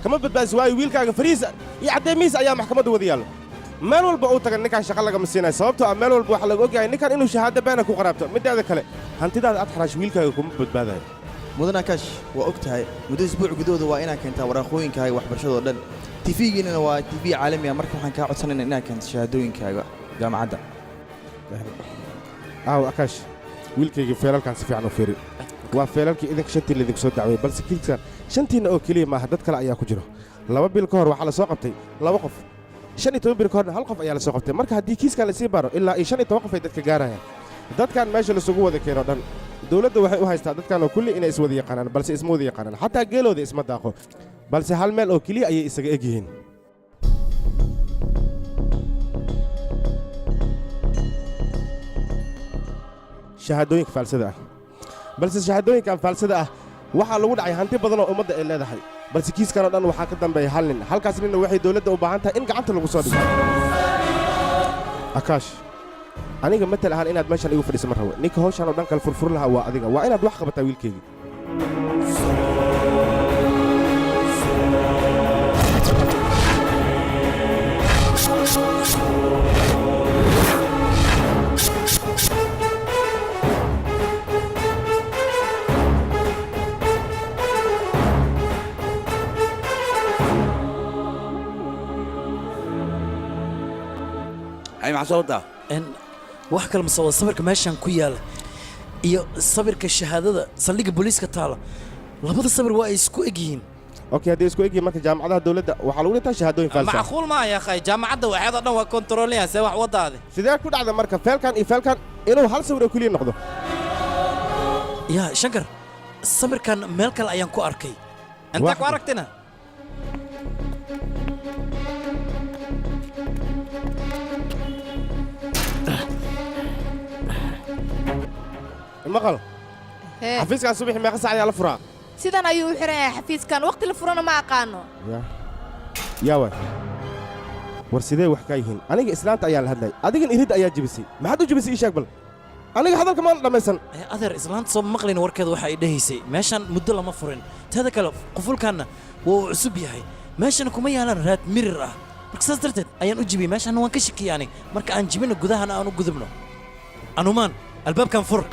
Kama badbaadayso, waayo wiilkaaga fariisa iyo caddeemihiisa ayaa maxkamadda wada yaallo. Meel walba uu taga ninkaan shaqa lagama siinayo, sababtoo ah meel walba waxaa laga ogyahay ninkan inuu shahaado beena ku qaraabto. Mideeda kale, hantidaada aad xaraash wiilkaaga kuma badbaadayo. Mudane Akaash, waa og tahay muddo isbuuc gudahooda waa inaad keentaa waraaqooyinkaaga waxbarashadoo dhan. TV-giinana waa TV caalami ah, marka waxaan kaa codsanaynaa inaad keento shahaadooyinkaaga jaamacadda. Aaw Akaash, wiilkayga, feelalkan si fiican u fiiri. Waa feelalkii idinka shantii laydinku soo dacwayey, balse kiiskan shantiinna oo keliya maaha, dad kale ayaa ku jiro. 2 bil ka hor waxaa la soo qabtay laba qof, 15 bil ka horna hal qof ayaa la soo qabtay. Marka haddii kiiskan lasii baaro, ilaa iyo 15 qof ay dadka gaarayaan. Dadkan meesha lasugu wada keeno dhan, dowladda waxay u haystaa dadkan oo kulli inay iswada yaqaanaan, balse isma wada yaqaanaan. Xataa geelooda isma daaqo, balse hal meel oo keliya ayay isaga eg yihiin: shahaadooyinka faalsada ah. Balse shahaadooyinkan faalsada ah waxaa lagu dhacay hanti badan oo ummadda ay leedahay. Balse kiiskan oo dhan waxaa ka dambeeya hal nin. Halkaas ninna waxay dowladda u baahan tahay in gacanta lagu soo dhigo. Akaash, aniga matal ahaan inaad meeshan igu fadhiiso ma rabo. Ninka hawshan oo dhan kala furfur lahaa waa adiga. Waa inaad wax qabataa, wiilkaygii. Ay, maxaa soo wadaa? Wax kale mase waa sawirka meeshan ku yaala iyo sawirka shahaadada saldhigga booliiska taala. Labada sawir waa ay isku eg yihiin. Okay, haddii isku egyihiin, marka jaamacadaha dowladda waxaa lagu dhintaa shahaadooyin faalsa ah. Macquul ma ya akhay, jaamacadda waxeedoo dhan waa kontroolaya, see wax wadaade? Sidee ku dhacda marka feelkan iyo feelkan inuu hal sawir oo keliya noqdo? Yaa Shankar, sawirkan meel kale ayaan ku arkay. Intee ku aragtina? Maqal, xafiiskan subaxii meeqa saac ayaa la furaa? Sidan ayuu u xiran yahay xafiiskan, waqti la furana ma aqaano. Yaa waay, war sidee wax kaa yihiin? Aniga islaanta ayaan la hadlayay, adigan iridda ayaa jebisay. Maxaad u jebisay? Ii sheeg bal, aniga hadalka maana dhammaysan. Adeer, islaanta soo maqlayn warkeeda. Waxa ay dhehaysay meeshaan muddo lama furin, teeda kale qufulkaanna waa uu cusub yahay, meeshana kuma yaalaan raad mirir ah. Marka saas darteed ayaan u jibiyey. Meeshaana waan ka shakiyey aniga. Marka aan jibino, gudahana aan u gudubno. Anumaan, albaabkan fur.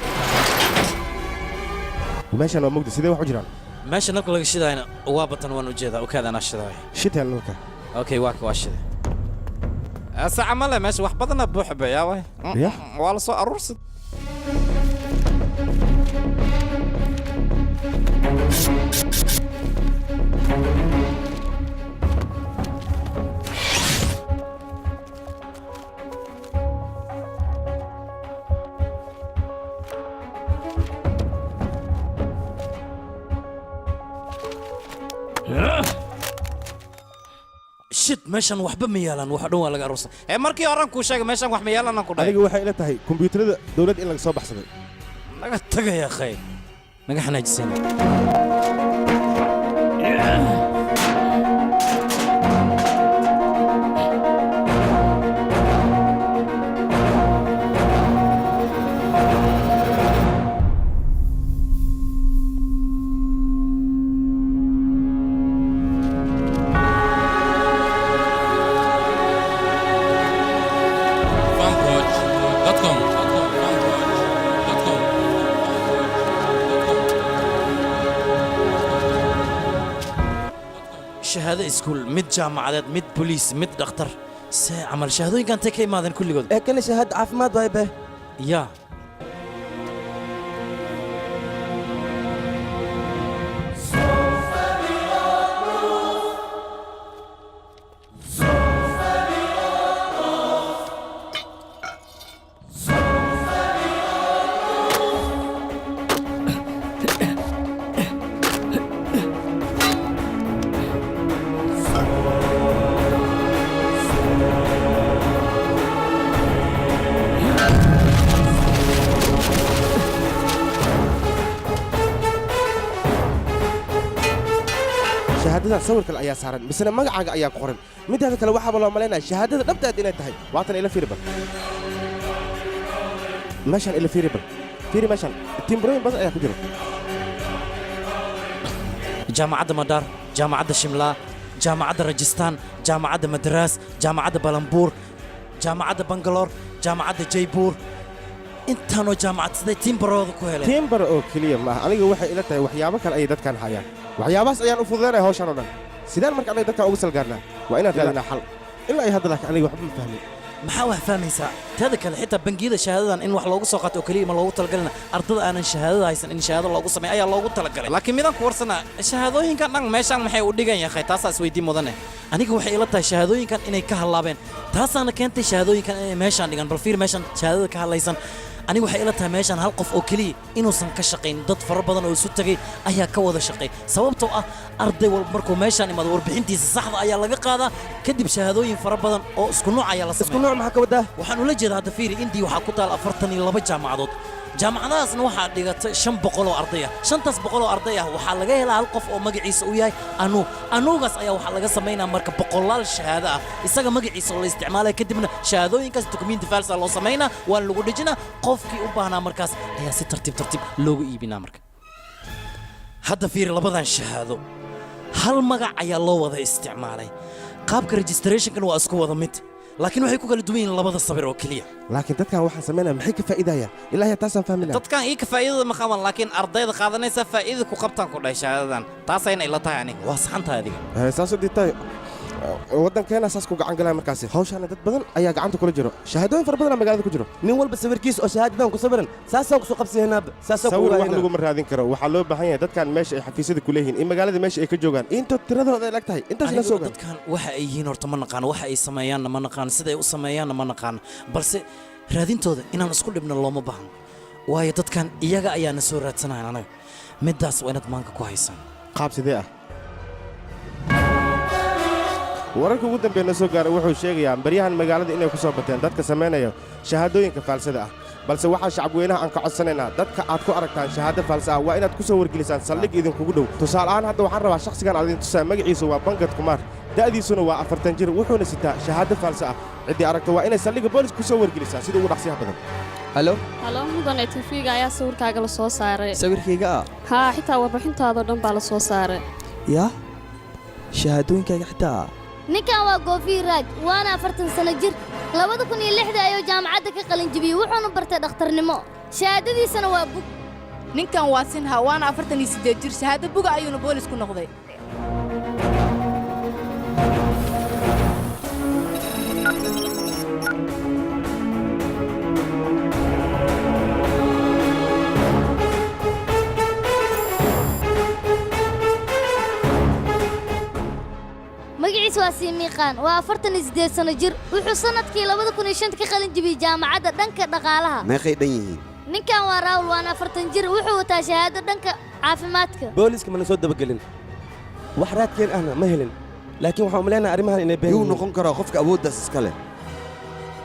Meeshaan waa mugdi, sidee wax u jiraan? Meesha nalka laga shidaayna waa batan, waan ujeedaa. Okaada, anaa shidaaya. Shitaan nalka. Okay, waa ka, waa shiday. Saca male, meesha wax badana buuxa ba yaa waay. Ya. Waa la soo aruursan. Shit, meeshan waxba ma yaalaan, wax dhan waa laga aruursan. Ee, markii horan kuu sheegay, meeshan wax ma yaalaan aan ku dhahay. Aniga waxay ila tahay kombiyuutarada dowladda in laga soo baxsaday. Naga tagaya khay, naga xanaajisana. Fanproj.com. Fanproj.com. Shahaado iskuul, mid jaamacadeed, mid boliis, mid dhakhtar, see camal shahaadooyinkan intay ka imaadeen kulligood? Ee, kana shahaad caafimaad waay be. Yaa. Shahaadadan sawir kale ayaa saaran, misena magacaaga ayaa ku qoran. Midaada kale, waxaaba loo malaynaya shahaadada dhabtaad inay tahay. Waatan, ila fiiri bal meeshaan, ila fiiri bal, fiiri meeshaan, timbrooyin badan ayaa ku jira. Jaamacadda Madar, jaamacadda Shimlaa, jaamacadda Rajistan, jaamacadda Madras, jaamacadda Balambuur, jaamacadda Bangalore, jaamacadda Jaybuur. Intaanoo jaamacad siday tiimbarooda ku heleen? Tiimbar oo keliya ma aha. Aniga waxay ila tahay waxyaabo kale ayay dadkan hayaan. Waxyaabahaas ayaan u fududaynaya hawshan oo dhan. Sidaan marka anaga dadkan uga salgaarnaa? Waa inaan raadinaa xal. Ilaa ay hadda laakiin aniga waxba ma fahmin. Maxaa wax fahmaysaa? Teeda kale, xitaa bangiyada shahaadadan in wax loogu soo qaato oo keliya ma loogu talagalina. Ardada aanan shahaadada haysan in shahaado loogu sameeyo ayaa loogu talagalay. Laakiin midaan ku warsanaa, shahaadooyinkan dhan meeshaan maxay u dhigan yahay? Taasaa isweydiin mudane. Aniga waxay ila tahay shahaadooyinkan inay ka hallaabeen, taasaana keentay shahaadooyinkan inay meeshaan dhigan. Bal fiir meeshaan shahaadada ka hadlaysan. Aniga waxay ila tahay meeshaan hal qof oo keliya inuusan ka shaqayn, dad fara badan oo isu tagay ayaa ka wada shaqay, sababtoo ah arday walba markuu meeshaan imaado warbixintiisa saxda ayaa laga qaadaa, kadib shahaadooyin fara badan oo isku nooc ayaa la sameeya. Isku nooc maxaa ka wadaa? Waxaan ula jeedaa, hadda fiiri, Indii waxaa ku taal 42 jaamacadood. Jaamacadahaasna waxaa dhigata 500 oo arday ah. 500 oo arday ah waxaa laga helaa hal qof oo magaciisa uu yahay Anu. Anugaas ayaa waxaa laga samaynaa marka boqolaal shahaado ah isaga magaciisa oo la isticmaalaya. Kadibna shahaadooyinkaas dukumenti faalsa loo samaynaa, waana lagu dhejinaa. Qofkii u baahnaa markaas ayaa si tartiib tartiib loogu iibinaa. Marka hadda fiiri labadan shahaado, hal magac ayaa loo wada isticmaalay, qaabka registrationkan waa isku wada mid, laakiin waxay ku kala duwan yihiin labada sawir oo keliya. Laakiin dadkan waxaan samaynaya maxay ka faa'iidayaan? Ilaa yaa taasaan fahmi lahaa. Dadkan ii ka faa'iidada ma qaban, laakiin ardayda qaadanaysa faa'iida ku qabtaan ku dhahay shahaadadan. Taasayna ila tahay aniga. Waa saxan tahay adiga. Saas u dhintay waddankeena saas ku gacan galaya. Markaasi hawshaana dad badan ayaa gacanta kula jiro, shahaadooyin fara badanaa magaalada ku jiro. Nin walba sawirkiisa oo shahaadadan ku sawiran saasaan kusoo qabsaynaaba, saasaan ku Sawir wax ogaanaa. laguma raadin karo. Waxaa loo baahan yahay dadkan meesha ay xafiisyada ku leeyihiin in magaalada meesha ay ka joogaan, intoo tiradooda ay lag tahay intaas la Anigu soo ogaan. Dadkan waxa ay yihiin horta ma naqaan, waxa ay sameeyaanna ma naqaan, siday u sameeyaanna ma naqaan, balse raadintooda inaan isku dhibno looma baahno, waayo dadkan iyaga ayaana soo raadsanayan anaga. Middaas waa inaad maanka ku haysaan. Qaab sidee ah? Wararka ugu dambeeya na soo gaaray wuxuu sheegayaa baryahan magaalada inay ku soo bateen dadka samaynaya shahaadooyinka faalsada ah. Balse waxaa shacabweynaha aan ka codsanaynaa, dadka aad ku aragtaan shahaado faalsa ah waa inaad ku soo wargelisaan saldhig idinkugu dhow. Tusaale ahaan, hadda waxaan rabaa shakhsigan aad idin tusaa. Magaciisu waa Bangad Kumaar, da'diisuna waa 40 jir, wuxuuna sitaa shahaado faalsa ah. Ciddii aragta waa inay saldhigga boolis ku soo wargelisaa sida ugu dhaqsiyaha badan. Halo. Halo mudane, TV-ga ayaa sawirkaaga la soo saaray. Sawirkayga ah? Haa, xitaa warbixintaadoo dhan baa la soo saaray. Yaa, shahaadooyinkayga xitaa? Ninkan waa Goofiyi Raaj, waana 40 sano jir. 2006-dii ayuu jaamacadda ka qalin jebiyey, wuxuuna bartay dhakhtarnimo, shahaadadiisana waa bug. Ninkan waa Sinha, waana 48 jir, shahaado buga ayuuna boolis ku noqday. Magaciisa waa Siimiiqaan, waa 48 sano jir, wuxuu sannadkii 2005 ka qalin jebiyey jaamacadda dhanka dhaqaalaha. Meeqay dhan yihiin? Ninkan waa Raawul, waana 40 jir, wuxuu wataa shahaado dhanka caafimaadka. Booliska mana soo dabagelin, wax raadkeen ahna ma helin, laakiin waxaan umaleynaa arrimahan inay been Yuu yihiin. noqon karaa qofka awooddaas iska leh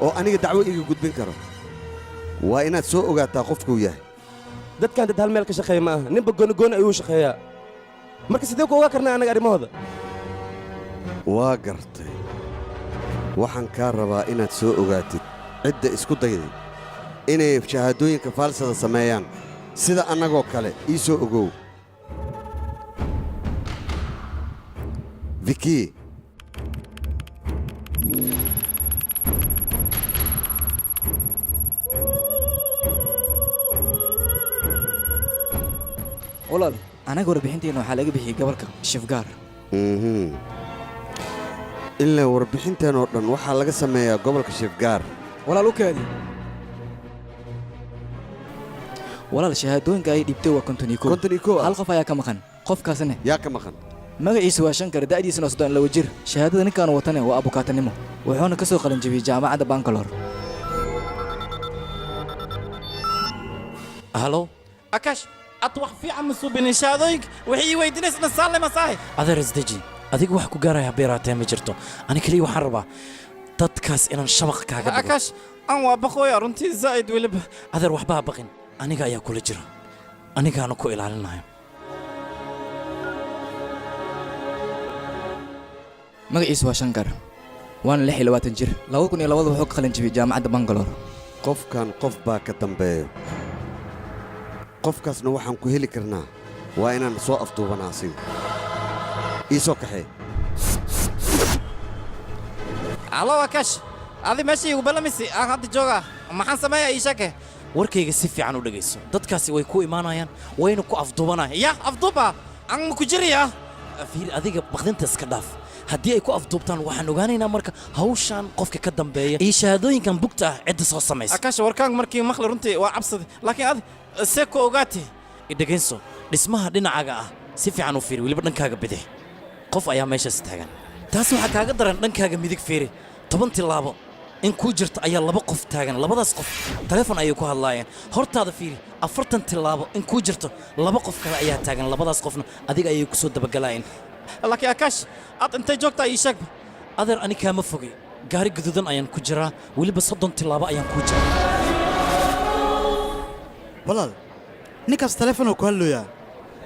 oo aniga dacwo iga gudbin karo? Waa inaad soo ogaataa qofkuu yahay. Dadkan dad hal meel ka shaqeeya ma aha, ninba gooni gooni ayuu shaqeeyaa. Marka sidee ku ogaa karnaa annaga arrimahooda? Waa gartay. Waxaan kaa rabaa inaad soo ogaatid cidda isku dayday inay shahaadooyinka faalsada sameeyaan sida annagoo kale. Ii soo ogow, Viki. Walaal, anaga warbixinteena waxaa laga bixiyey gobolka Shifgaar. Ilaa warbixintan oo dhan waxaa laga sameeyaa gobolka Shifgaar. Walaal, u kaadi. Walaal, shahaadooyinka ay dhiibtay waa 51. 51? Hal qof ayaa ka maqan. Qofkaasna yaa ka maqan? Magaciisu waa Shankar, da'diisuna 32 jir. Shahaadada ninkaan watane waa abukaatanimo, wuxuuna ka soo qalin jebiyey jaamacadda Bangalore. Halo. Akash, ad wax fiican ma suubinin. Shahaadooyinka waxay ii weydiinaysna saalle masaahi. Adeer, isdeji. Adiga wax ku gaaraya habeeraatee ma jirto. Ani keliya waxaan rabaa dadkaas inaan shabaq kaaga dhigo. Akash, aan waa baqooya runtii zaa'id weliba. Adeer, waxba ha baqin. Aniga ayaa kula jira, anigaana ku ilaalinayo. Magaciisu waa Shankar, waana 26 jir. 2002 wuxuu ka qalin jebiyey jaamacadda Bangalore. Qofkan qof baa ka dambeeyo. Qofkaasna waxaan ku heli karnaa waa inaan soo afduubanaa asiga. Ii soo kaxee. Alo Akash, adi meesha igu ballamisi aan hadda joogaa. Maxaan sameeyaa? Ii sheeke. Warkayga si fiican u dhegayso. Dadkaasi way ku imaanayaan, wayna ku afduubanayaan. Ya afduuba aan ma ku jirayaa? Fiir, adiga baqdinta iska dhaaf. Haddii ay ku afduubtaan, waxaan ogaanaynaa marka hawshan qofka ka dambeeya iyo shahaadooyinkan bugta ah cidda soo samaysa. Akash, warkaan markii maqli runtii waa cabsaday, laakiin adi see ku ogaatay? Dhegayso, dhismaha dhinacaaga ah si fiican u fiiri, weliba dhankaaga bidix qof ayaa meeshaas taagan. Taas waxaa kaaga daran, dhankaaga midig fiiri, 10 tilaabo in kuu jirto ayaa laba qof taagan. Labadaas qof taleefon ayay ku hadlaayeen. Hortaada fiiri, 40 tilaabo in kuu jirto laba qof kale ayaa taagan. Labadaas qofna adiga ayay ku soo dabagalaayeen. Laakiin Akash, aad intay joogtaa ii sheeg. Adeer, ani kaama fogay, gaari gaduudan ayaan ku jiraa, weliba 30 tilaabo ayaan kuu jiraa. Walaal, ninkaas taleefonuu ku hadlooyaa.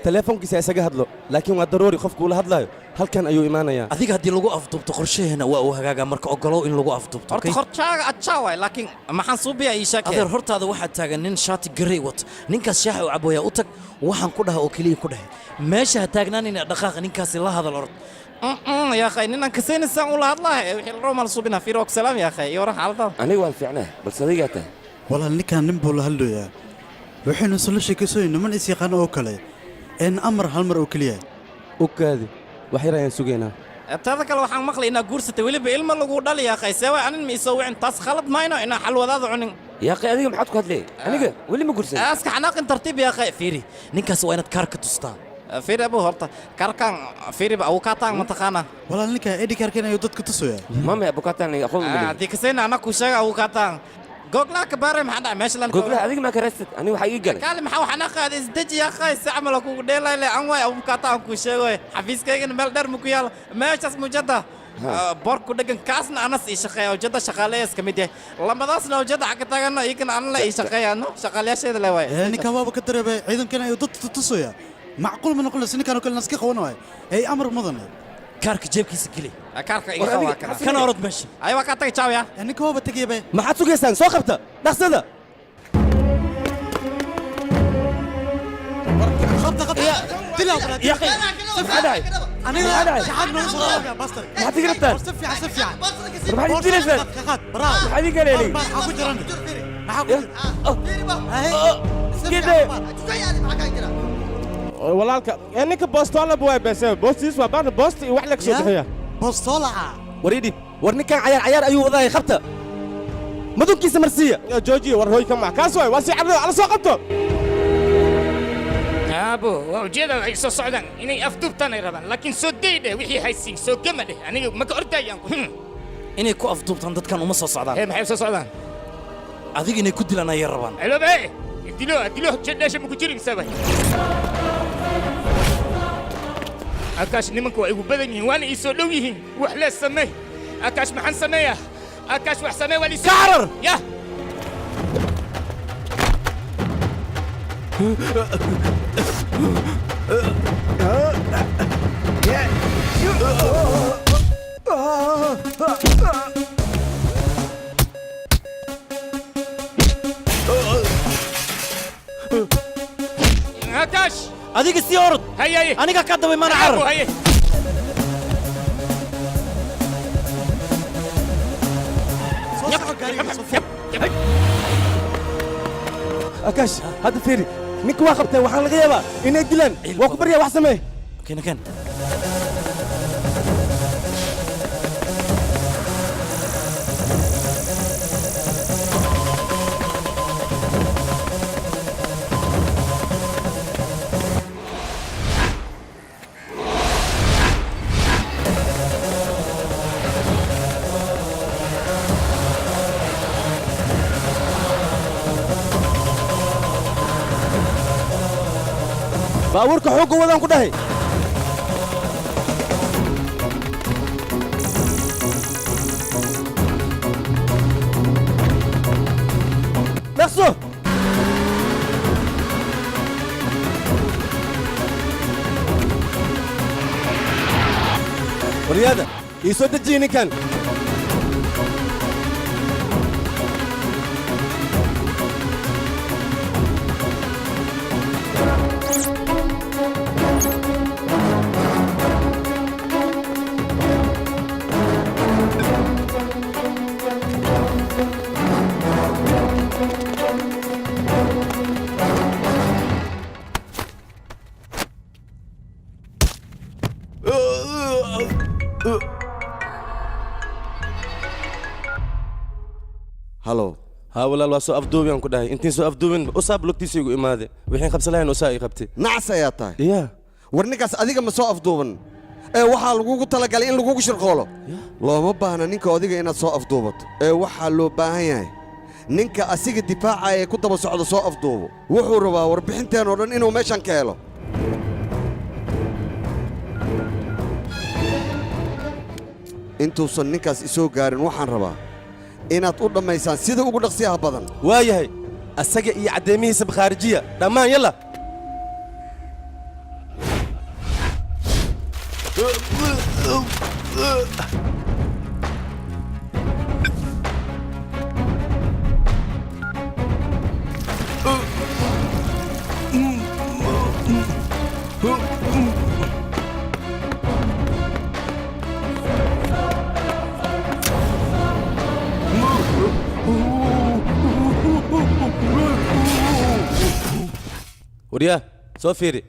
Teleefonkiisa isaga hadlo, laakiin waa daruuri qofku ula hadlaayo halkan ayuu imaanayaa. Adiga haddii lagu afduubto, qorshaheena waa uu hagaagaa. Marka ogolow in lagu afduubto. Horta hortaaga ajaa waay, laakiin maxaan suubiyaa ii sheeg. Adeer, hortaada waxaa taagan nin shaati garey wato. Ninkaas shaaxa u cabooyaa, u tag. Waxaan ku dhaha oo keliya ku dhahay, meesha ha taagnaanina, dhaqaaqa, ninkaasi la hadal, orod. يا اخي نينان كسين سان ولا hadlahay wixii la rabo mal suubina. Fiiro, salaam ya akhay, iyo waran xaaladada? Aniga waan fiicnaa, balse adigaa tahay? Walaal, ninkan nin buu la hadlooyaa, waxaynu isla sheekaysoy niman is yaqaan oo kale een amar hal mar oo keliya. U kaadi, wax yar ayaan sugaynaa. Taada kale, waxaan maqlay inaa guursatay, weliba ilmo lagu dhali. Ya akhay, see waay? Anin ma isoo wicin, taas khalad mayno inaa xalwadaada cunin. Yaa akhay, adiga maxaad ku hadlay? Aniga weli ma guursan. Aska xanaaqin, tartiib ya akhay. Fiiri, ninkaas waa inaad kaar ka tustaa. Fiiri abu, horta kaarkan fiiriba, abukataan ma taqaanaa? Walaal, ninka edi kaarkan ayuu dadka tusayaa. Mame abukataan aqoon uma lihi. Haddii kasayna anaa kuu sheega abukataan googlaa ka baaray. Maxaa dhacay meesha lan? Googlaha adiga maa ka raastad? Aniga waxaa ii galay. Kaali, maxaa waxaan qaaday? Isdeji ya akhay, si camal kugu dheelay le an waay abukataan kuu sheegoy. Xafiiskaygana meel dheer ma ku yaala meeshaas mujada boor ku dhegan, kaasna anas ii shaqeeya, ujeedda shaqaaleyaas ka mid yahay. Lamadaasna ujeedda xagga taagana, iyagana anan la ii shaqeeyaano, shaqaalayaasheeda le waay. Ninkan waaba ka dareebay, ciidankan ayuu dadka tusayaa. Macquul ma noqonaysa ninkan oo kale naska qaban waayo ay amar mudan. Kaarka jeebkiisa geli. Kaarka iga qaba kana. Kana orod meesha. Ay, waa kaa tagay, jaaw ya. Ninka waaba tagayba. Maxaad sugaysaan? Soo qabta dhaqsada. Qabta, qabta, dila. يا أخي، maxaa dhacay? Aniga shaxaad noogu soo qaadaya bastar. Maxaad iga rabtaan? Si fiican, si fiican. War maxaad ii dilaysaan? Qaad, bravo. Maxaad ii galeelay? Maxaa ku jiran? Maxaa ku jira? Walaalka, ninka boostola waay, beese boostiis waa baarna boosti iyo wax la kasoo bixiya. Boostola. War idhib, war ninkan cayaar cayaar ayuu wadaayay. Qabta, madunkiisa marsiiya. Joojiya, war hooy ka mac kaas waay, waa sii carro ala soo qabto. Aabo, waa ujeeda waxay soo socdaan inay afduubtaan ay rabaan, laakiin soo day dheh, wixii haysiin soo gama dheh, aniga ma ka ordayaan. Inay ku afduubtaan dadkan uma soo socdaan. Hee, maxay u soo socdaan? Adiga inay ku dilaan ayay rabaan. Elobe dilo dilo jedheesha ma ku jirin sabay. Akaash, nimanku waa igu badan yihiin, waana ii soo dhow yihiin. Wax lee samee Akaash, maxaan sameeyaa Akaash? Wax samee, waa liisoo Karar! Yah. Akaash. Adiga sii orod. Haye. Aniga ka daba imaana, carar. Haye. Akaash, hadda fiiri, ninka waa qabteen, waxaan laga yaabaa inay dilaan. Waa ku baryaa, wax samee. Keen, keen. Baabuurka xoogga wadaan ku dhahay. Dhaqso. Waryaada, ii soo dejiye ninkan. Halo. Haa walaal, waa soo afduubiyaan ku dhahay. Intiin soo afduubin usaab lugtiisa igu imaade, wixiin qabsan lahayn usaa ii qabtay. Nacas ayaa tahay. Ya. War ninkaas adiga ma soo afduuban ee waxaa lagugu talagalay in lagugu shirqoolo. Looma baahna ninka adiga inaad soo afduubato, ee waxaa loo baahan yahay ninka asiga difaaca ee ku daba socda soo afduubo. Wuxuu rabaa warbixinteen oo dhan inuu meeshan ka helo. Intuusan ninkaas isoo gaarin waxaan rabaa inaad u dhammaysaan sida ugu dhaqsiyaha badan. Waayahay, asaga iyo caddeemihiisa bakhaarijiya dhammaan, yalla. Waryaa, soo fiiri.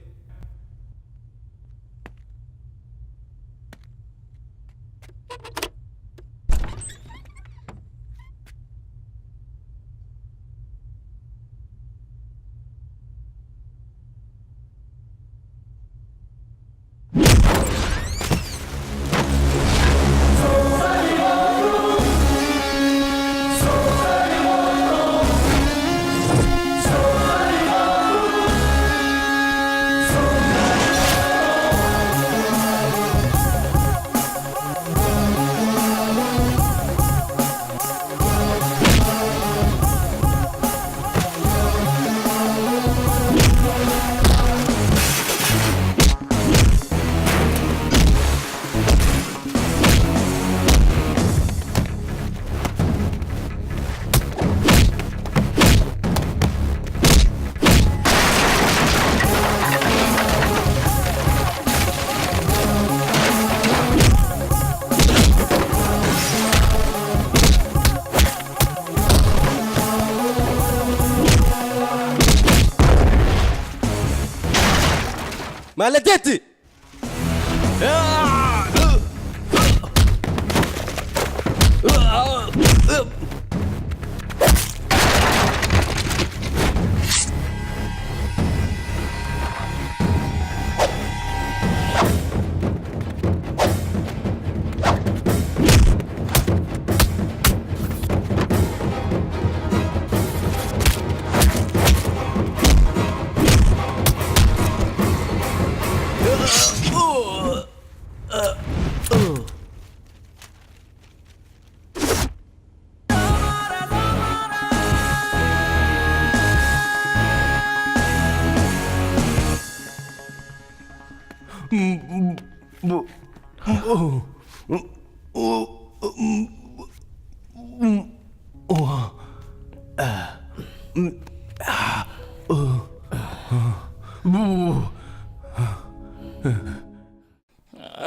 Maladeti!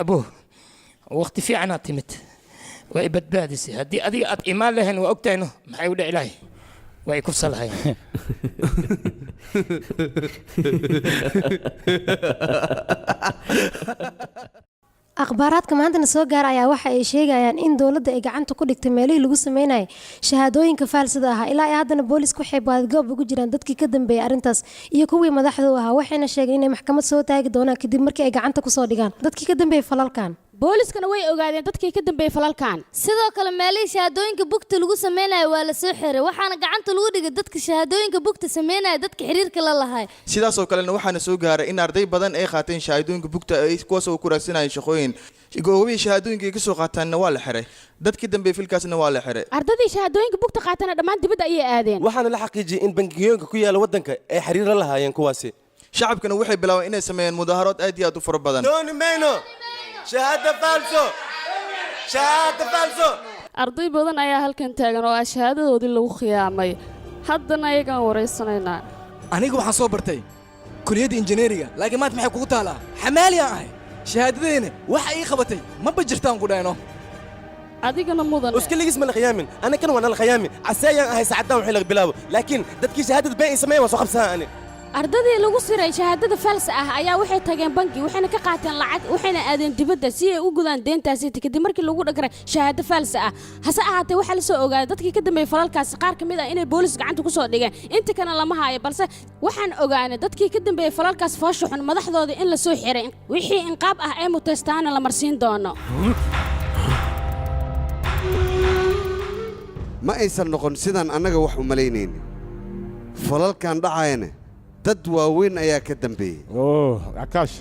Abuh, waqti fiicanaad timid, waa i badbaadisay. Haddii adiga aad imaan lahayn, waa ogtahayno maxay u dhici lahay, waa i kufsa lahayn. Akhbaaraadka maantana soo gaara ayaa waxa ay sheegayaan in dowladda ay gacanta ku dhigtay meelihii lagu sameynayay shahaadooyinka faalsada ahaa. Ilaa ay haddana boolisku waxay baadgoob ugu jiraan dadkii ka dambeeyay arrintaas iyo kuwii madaxda u ahaa, waxayna sheegeen inay maxkamad soo taagi doonaan kadib markii ay gacanta kusoo dhigaan dadkii ka dambeeyay falalkan. Booliskana way ogaadeen dadkii ka dambeeyay falalkan. Sidoo kale meelihii shahaadooyinka bugta lagu sameynayo waa la soo xiray, waxaana gacanta lagu dhigay dadka shahaadooyinka bugta sameynaya dadka xiriirka la lahay. Sidaasoo kalena waxaana soo gaaray in arday badan ay qaateen shahaadooyinka bugta ay kuwaas oo ku raadsanayeen shaqooyin. Goobihii shahaadooyinka ay ka soo qaataanna waa la xiray, dadkii dambe filkaasna waa la xiray. Ardadii shahaadooyinka bugta qaatana dhammaan dibadda ayay aadeen. Waxaana la xaqiijiyey in bangiyooyinka ku yaala waddanka ay xiriir la lahaayeen kuwaasi. Shacabkana waxay bilaabeen inay sameeyeen mudaaharood aad iyo aad u fara badan. Dooni mayno shahaada faalso, shahaada faalso. Arday badan ayaa halkan taagan oo ah shahaadadoodii lagu khiyaamay. Haddana ayagaan waraysanaynaa. Aniga waxaan soo bartay kuliyadda injineeriga, laakiin maanta maxay kugu taalaa? Xamaaliyaan ahay. Shahaadadeena waxa ii qabatay maba jirtaan ku dhayno. Adigana mudan. Uskaligis ma la khiyaamin, ana kan waa nala khiyaami. Caseeyaan ahay saacaddan wixii laga bilaabo, laakiin dadkii shahaadada been ay sameeyeen waa soo qabsanaa ani. Ardadii lagu siray shahaadada falsa ah ayaa waxay tageen bangi, waxayna ka qaateen lacag, waxayna aadeen dibadda si ay u gudaan deyntaasi kadib markii lagu dhagray shahaado falsa ah. Hase ahaatee, waxaa la soo ogaaday dadkii ka dambeeyey falalkaasi qaar ka mid ah inay boolis gacanta ku soo dhigeen, inta kana lama haayo. Balse waxaan ogaanay dadkii ka dambeeyey falalkaas foosha xun madaxdooda in la soo xiray, wixii inqaab ah ee mutaystaana la marsiin doono. Ma aysan noqon sidaan annaga wax u malaynaynin. Falalkan dhacayana dad waaweyn ayaa ka dambeeyey. Oh, Akaash,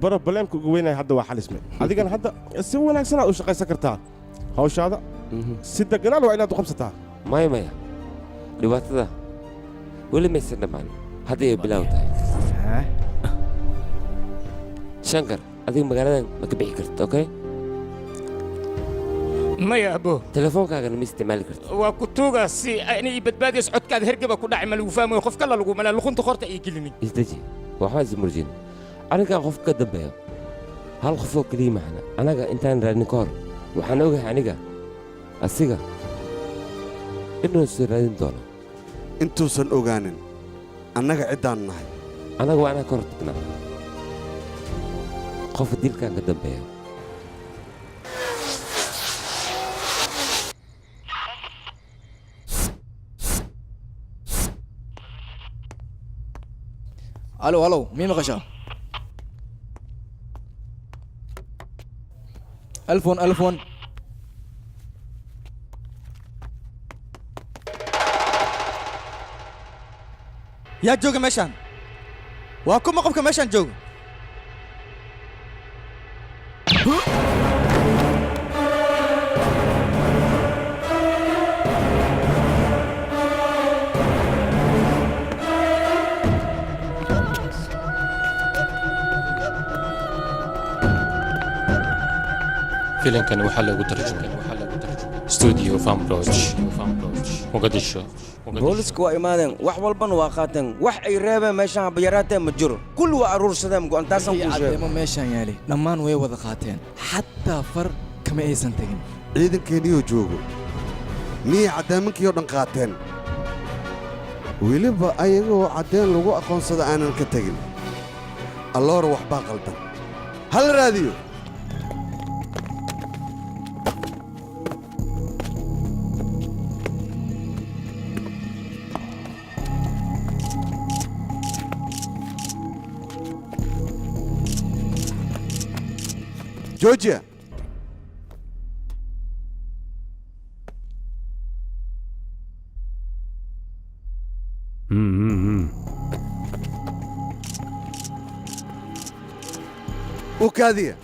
baro baleemka ugu weynaya hadda waa xalisme. Adigana hadda si wanaagsan aad u shaqaysan kartaa hawshaada, si deganaan waa inaad u qabsataa. Maya, maya, dhibaatada weli maysan dhammaan, hadda ay bilaaw tahay. Shankar, adiga magaaladan ma ka bixi kartid, okay? Maya, abo. Telefoonkaagana ma isticmaali kartid. Waa ku tuugaa si inay ii badbaadiyso. Codkaada hergeba ku dhacay, ma lagu fahmayo, qof kale lagu malaa, luqunta qorta ii gelinin. Isdeji, waxba ismurjin. Arrinkan qof ka dambeeyo hal qof oo keliya maxna anaga intaan raadin ka hor waxaan ogahay aniga asiga inuusan raadin doono. Intuusan ogaanin annaga ciddaan nahay. Annaga waa inaan ka hor tagnaa qofka dilkan ka dambeeya. Alo, alo, mii maqashaa? Alfon, alfon. Yaa jooga meeshaan? Waa kuma qofka meeshaan jooga? Filimkan waxaa lagu tarjumay studio Fambroch, Mogadishu. Booliska waa imaadeen, wax walbana waa qaateen. Wax ay reebeen meeshaan haba yaraatee ma jiro, kulli waa aruursadeen. Go'an taasaan kuu sheego. Caddeemo meeshaan yaalay dhammaan way wada qaateen, xataa far kama aysan tegin. Ciidankeenniyoo joogo miyay caddeemankii oo dhan qaateen, weliba ayagoo caddeen lagu aqoonsada aanan ka tegin? Alloora, waxbaa qaldan, hal raadiyo. Georgia. U kaadiya.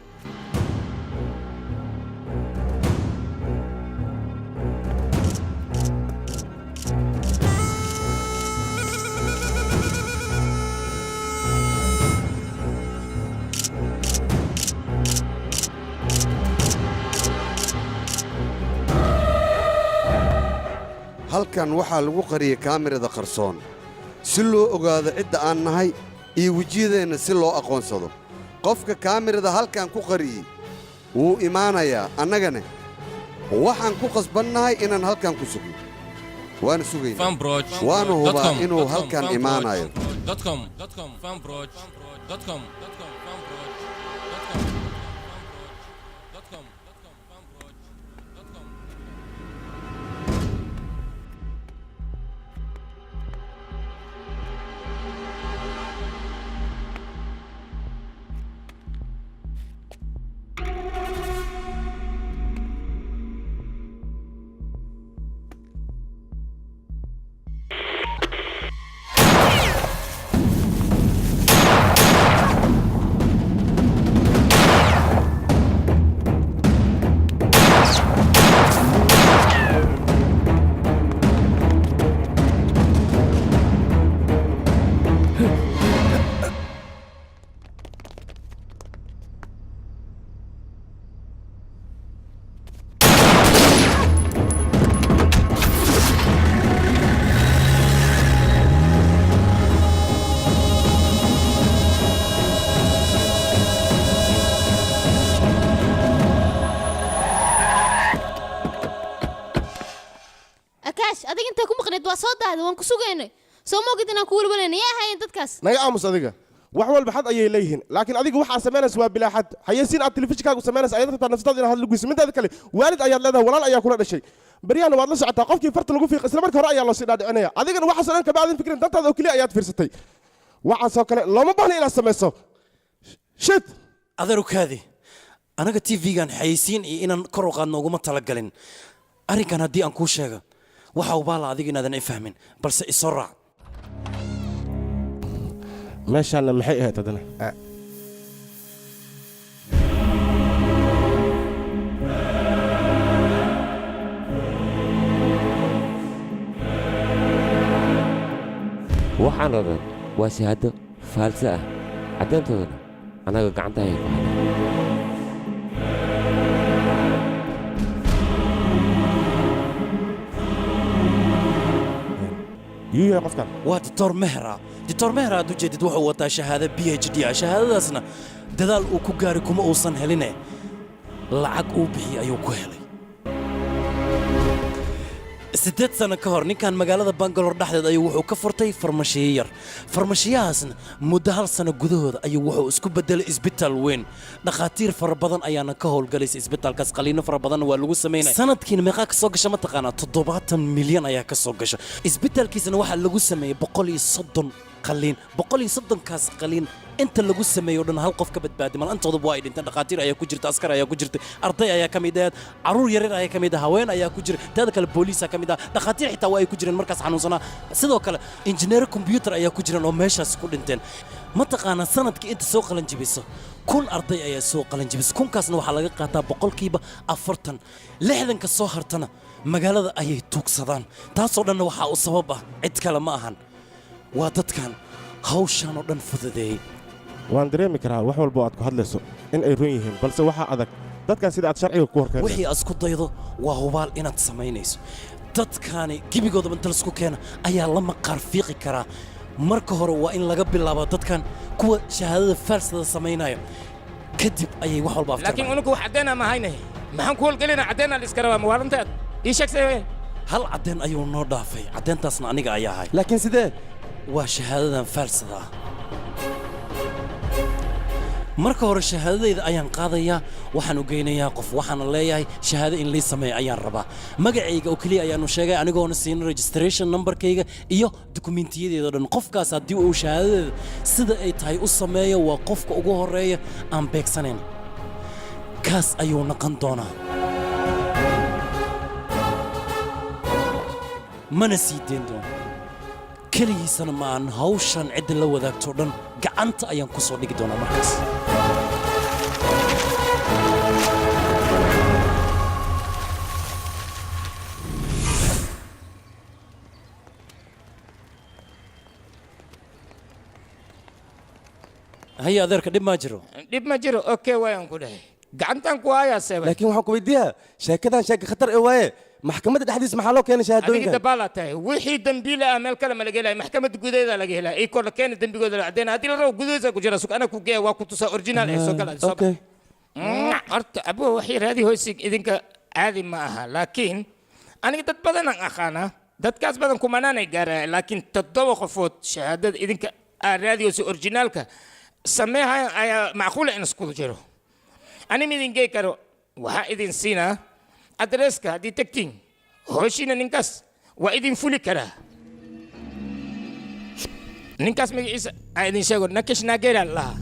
Halkan waxaa lagu qariyey kaamirada qarsoon si loo ogaado cidda aan nahay iyo wejiyadeenna si loo aqoonsado. Qofka kaamirada halkan ku qariyey wuu imaanayaa, annagana waxaan ku qasbannahay inaan halkan ku sugno. Waana sugaynaa, waanu hubaa inuu halkan imaanayo. Com com fanbroch.com. Akaash, adiga intay ku maqnayd? Waa soo daahday, waan ku sugaynay. Soo ma ogid inaan ku welwalayna? Yaa ahaayeen dadkaas? Naga aamus adiga. Wax walba xad ayay leeyihiin, laakiin adiga waxaa samaynaysa waa bilaa xad. Xayeysiin aad telefishinkaagu samaynaysa ayaad rabtaa nafsadaada inaad hadal guyso. Mideeda kale, waalid ayaad leedahay, walaal ayaa kula dhashay. Baryahana waad la socotaa, qofkii farta lagu fiiq isla marka hore ayaa loo sii dhaadhicinaya. Adigana waxaasoo dhan kama aadan fikrin, dantaada oo keliya ayaad fiirsatay. Waxaasoo kale looma baahna inaad samayso. Shit. Adeer, ukaadi. Anaga TV-gan xayeysiin iyo inaan kor u qaadno uguma talagalin arrinkan. Haddii aan kuu sheego, waxa ubaala adiga inaadan i fahmin, balse isoo raac. Meeshaanna maxay ahayd haddana? Waxaan oo dhan waa shahaado faalse ah, caddeyntoodana annaga gacanta ayay ku haynaa. Yuu yahay qofkan? Waa Doctor Mehra. Doctor Mehra aad ujeedid wuxuu wataa shahaado PhD ah. Shahaadadaasna dadaal uu ku gaari kuma uusan heline, lacag uu bixiyey ayuu ku helay. 8 sano ka hor ninkan magaalada Bangalore dhexdeed ayuu wuxuu ka furtay farmashiye yar. Farmashiyahaasna muddo hal sano gudahooda ayuu wuxuu isku bedelay isbitaal weyn. Dhakhaatiir fara badan ayaana ka howlgalaysa isbitaalkaas, qaliino fara badanna waa lagu samaynaya. Sanadkiina meeqaa ka soo gasha ma taqaanaa? 70 milyan ayaa ka soo gasha. Isbitaalkiisana waxaa lagu sameeyey 130 qaliin. 130-kaas qaliin inta lagu sameeyo dhan hal qof ka badbaadi mal, intooduba waa ay dhinteen. Dhakhaatiir ayaa ku jirta, askar ayaa ku jirta, arday ayaa ka mid ahayd, caruur yaryar ayaa ka mid ah, haween ayaa ku jira, teeda kale booliisa ka mid ah, dhakhaatiir xitaa waa ay ku jireen markaas xanuunsanaa. Sidoo kale injineero computer ayaa ku jireen oo meeshaas ku dhinteen. Ma taqaanaa sanadkii inta soo qalanjibiso? 1000 arday ayaa soo qalanjibisa. 1000-kaasna waxaa laga qaataa 40%. 60-ka soo hartana magaalada ayay tuugsadaan. Taasoo dhanna waxaa u sabab ah cid kale ma ahan, waa dadkan hawshan oo dhan fududeeyey. Waan dareemi karaa wax walba oo aad ku hadlayso in ay run yihiin, balse waxaa adag dadkan sida aad sharciga ku horkeen. Wixii aad isku daydo waa hubaal inaad samaynayso. Dadkaani gebigoodaba inta laisku keena ayaa la maqaar fiiqi karaa. Marka hore waa in laga bilaabo dadkan kuwa shahaadada faalsada samaynaya, kadib ayay wax walba laakiin afjarmaan. Unugu wax caddeena ma hayne, maxaan ku howlgelina? Caddeena la iska rabaa mawaalintaad ii sheegsay. Hal caddeen ayuu noo dhaafay, caddeentaasna aniga ayaa ahay. Laakiin sidee? Waa shahaadadan faalsada ah. Marka hore shahaadadayda ayaan qaadayaa, waxaan u geynayaa qof, waxaana leeyahay shahaado in lii sameeyo ayaan rabaa. Magacayga oo keliya ayaanu sheegay, anigoona siin registration numberkayga iyo dukumiintiyadeeda o dhan. Qofkaas haddii uu shahaadadeeda sida ay tahay u sameeyo, waa qofka ugu horreeya aan beegsanayn, kaas ayuu noqon doonaa, mana sii deyn doono. Keligiisana ma aan hawshan cidda la wadaagto dhan gacanta ayaan ku soo dhigi doonaa markaas. Haya adeerka, dhib maa jiro? Dhib ma jiro, okay waayaan ku dhahay, gacantaan ku hayaa seebay. Laakiin waxaan ku weydiiyaa, sheekadan sheeka khatar ee waaye, maxkamadda dhexdiisa maxaa loo keenay Adiga shahaadooyinkan? Dabaalaa tahay. Wixii dembiile ah meel kale ma laga helaya, maxkamadda gudaheeda laga helaya. Ii kor la keena, dembigooda la cadeyna haddii la rabo. Gudaheesa ku jira, sug, ana ku geeya, waa ku tusaa original ee soo gala soo. Okay. Horta abo, waxay raadi hoysig idinka caadi ma aha, laakiin aniga dad badanaan aqaanaa, dadkaas badan kumanaanay gaaraya, laakiin 7 qofood shahaadada idinka aa raadiyeysa originaalka sameehayan ayaa macquula in isku jiro. Ani ma idin gey karo, waxaa idin siinaa adreeska. Haddii tagtiin howshiina, ninkaas waa idin fuli karaa. Ninkaas magaciisa aan idin sheego, Nakesh Nagera lahaa.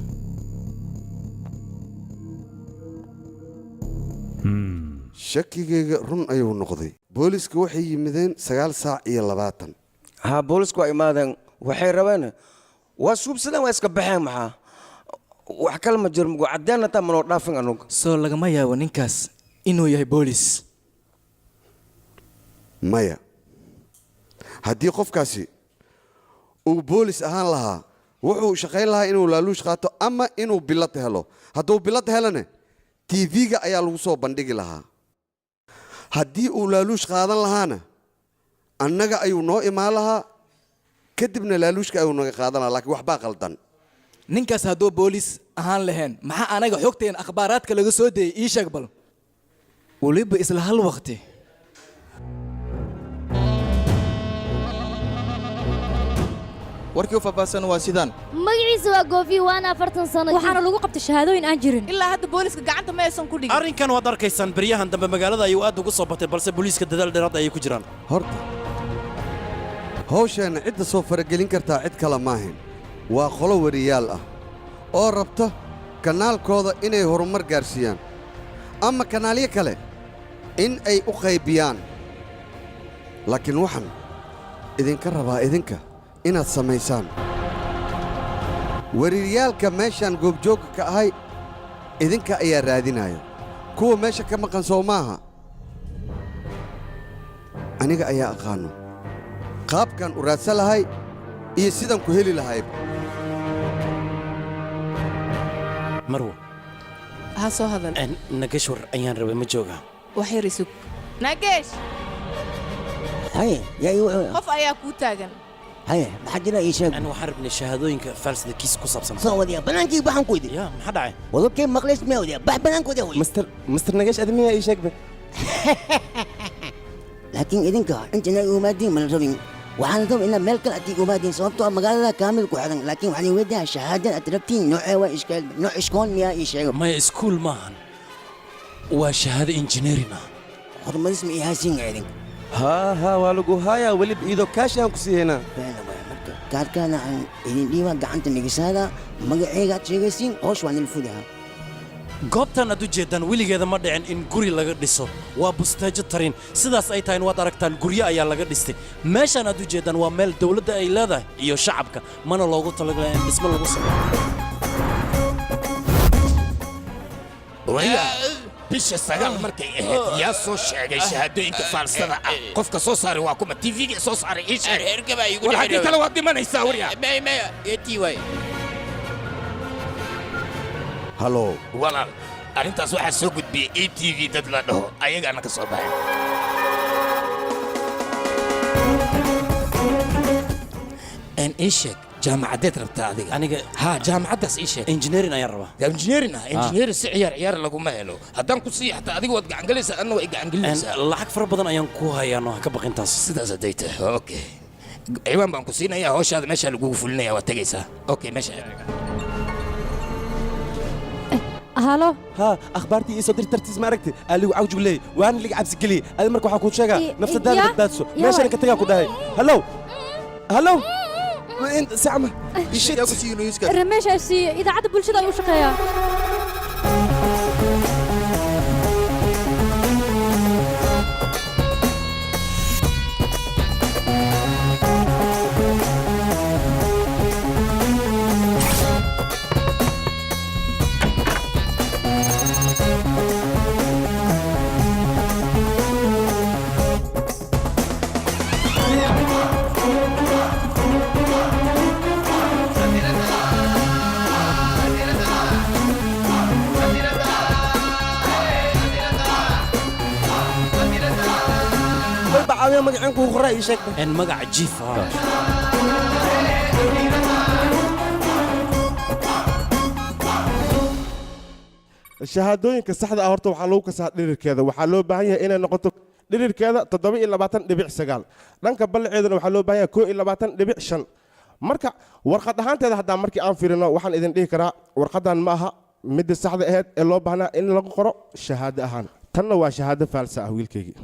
Shakigayga run ayuu noqday. Booliska waxay yimideen 9:20. Haa, boolisku waa imaadeen, waxay rabeen waa suubsadeen, waa iska baxeen. Maxaa wax kale ma jiro, mugo caddeen hataa manoo dhaafin anugu. Soo lagama yaabo ninkaas inuu yahay boolis? Maya, haddii qofkaasi uu boolis ahaan lahaa, wuxuu shaqayn lahaa inuu laaluush qaato ama inuu bilad helo. Hadduu bilad helane, TV-ga ayaa lagu soo bandhigi lahaa. Haddii uu laaluush qaadan lahaana, annaga ayuu noo imaan lahaa, kadibna laaluushka ayuu naga qaadan lahaa. Laakiin waxbaa qaldan. Ninkaas hadduu boolis ahaan lahayn, maxaa anaga xogteen akhbaaraadka laga soo deeyey? Ii sheeg bal, weliba isla hal waqti. Warkii u faahfaahsan waa sidaan. Magaciisa waa Goofi, waana 40 sano. Waxaana lagu qabtay shahaadooyin aan jirin. Ilaa hadda booliska gacanta ma aysan ku dhigin. Arrinkan waad arkaysaan, beryahan dambe magaalada ayuu aad ugu soo batay, balse booliiska dadaal dheeraad ayay ku jiraan. Horta hawsheenna cidda soo faragelin kartaa cid kale maahayn, waa qolo wariyaal ah oo rabta kanaalkooda inay horumar gaarsiiyaan ama kanaalyo kale in ay u qaybiyaan. Laakiin waxaan idinka rabaa idinka inaad samaysaan wariiryaalka meeshaan goobjoogga ka ahay idinka ayaa raadinaya kuwa meesha ka maqan. Soo maaha, aniga ayaa aqaanno qaabkaan u raadsan lahay iyo sidaan ku heli lahayba. Marwo. Ha, soo hadal. Nagashwar ayaan rabay, ma joogaa? Wax yar isug, Nagesh. Haye, yaa ii wuxuu? Qof ayaa kuu taagan. Haye, maxaa jira? Ii sheeg. Waxaan rabnay shahaadooyinka faalsada kiis ku saabsan. Soo wadiya banaankii, baxan ku idhi. Ya, maxaa dhacay? Wadabkay maqlays miyaa? Wadiya, bax banaankooda wey. Mister Nagesh, admiya ii sheegbe. Laakiin idinka inta inaga umaadiin mana rabin. Waxaan rabaa inaad meel kale aad umaadiin, sababtoo ah magaalada kaamil ku xiran. Laakiin waxaan weydiiyaa, shahaadada aad rabtiin noocee waa? Ishkaal nooc iskool miyaa? Ii sheego. Maya, iskuul maahan, waa shahaado engineering ah. Horumaris ma ihaasin idinka? Haa haa, waa lagu haayaa, weliba iidoo kaashi aan ku sii haynaa. Kaarkaana aan idin dhiibaa, gacanta nigisaada, magaceyga aad sheegaysiin, hoosh waan il fudaha. Goobtan aad u jeeddaan weligeeda ma dhicin in guri laga dhiso, waa bustaajo tarin. Sidaas ay tahayn waad aragtaan, guryo ayaa laga dhistay meeshaan aad u jeeddaan. Waa meel dawladda ay leedahay iyo shacabka, mana loogu talagalay in dhismo lagu sameeyo. Waya bisha 9 markay ahayd yaa soo sheegay shahaadooyinka faalsada ah? Qofka soo saaray waa kuma? TV-ga soo saaray ii sheeg. War haddii kale waad dhimanaysaa, waryaa. Halo. Walaal, arrintaas waxaa soo gudbiyey e t v dad la dhaho, ayagaana ka soo baxay. Ii sheeg, jaamacadeed rabtaa adiga? Aniga? Ha, jaamacaddaas ii sheeg. Engineering ayaan rabaa. Engineering ah? Engineering si ciyaar ciyaar laguma helo. Haddaan ku siiya xataa adiga waad gacangelaysaa, anna waa i gacangelinaysaa. Lacag fara badan ayaan ku hayaa, no ha ka baqin taas. Sidaas hadday tahay, okay, ciwaan baan ku siinayaa, howshaada meeshaa lagugu fulinaya, waad tegaysaa. Okay, meesha. Halo. Haa, akhbaartii ii soo dir tartiis. Ma aragti aligu cawjug leey waana liga cabsi geliyey. Adi marka waxaan kuu sheegaa, nafsadaada badbaadso. Meeshana ka tagaa ku dhahay. Hallow, hallow, sacma. Ramesh ay siiye, idaacadda bulshada ayuu shaqeeyaa. Caawiya, magaceen kugu qoraa ii sheeg. En magaca jiif. Shahaadooyinka saxda ah horta waxaa lagu kasaa dhirirkeeda. Waxaa loo baahan yahay inay noqoto dhirirkeeda 27.9, dhanka ballaceedana waxaa loo baahan yahay 21.5. Marka warqad ahaanteeda haddaa markii aan fiirino, waxaan idin dhihi karaa warqaddan ma aha midda saxda ahayd ee loo baahnaa in lagu qoro shahaado ahaan. Tanna waa shahaado faalsa ah, wiilkaygii.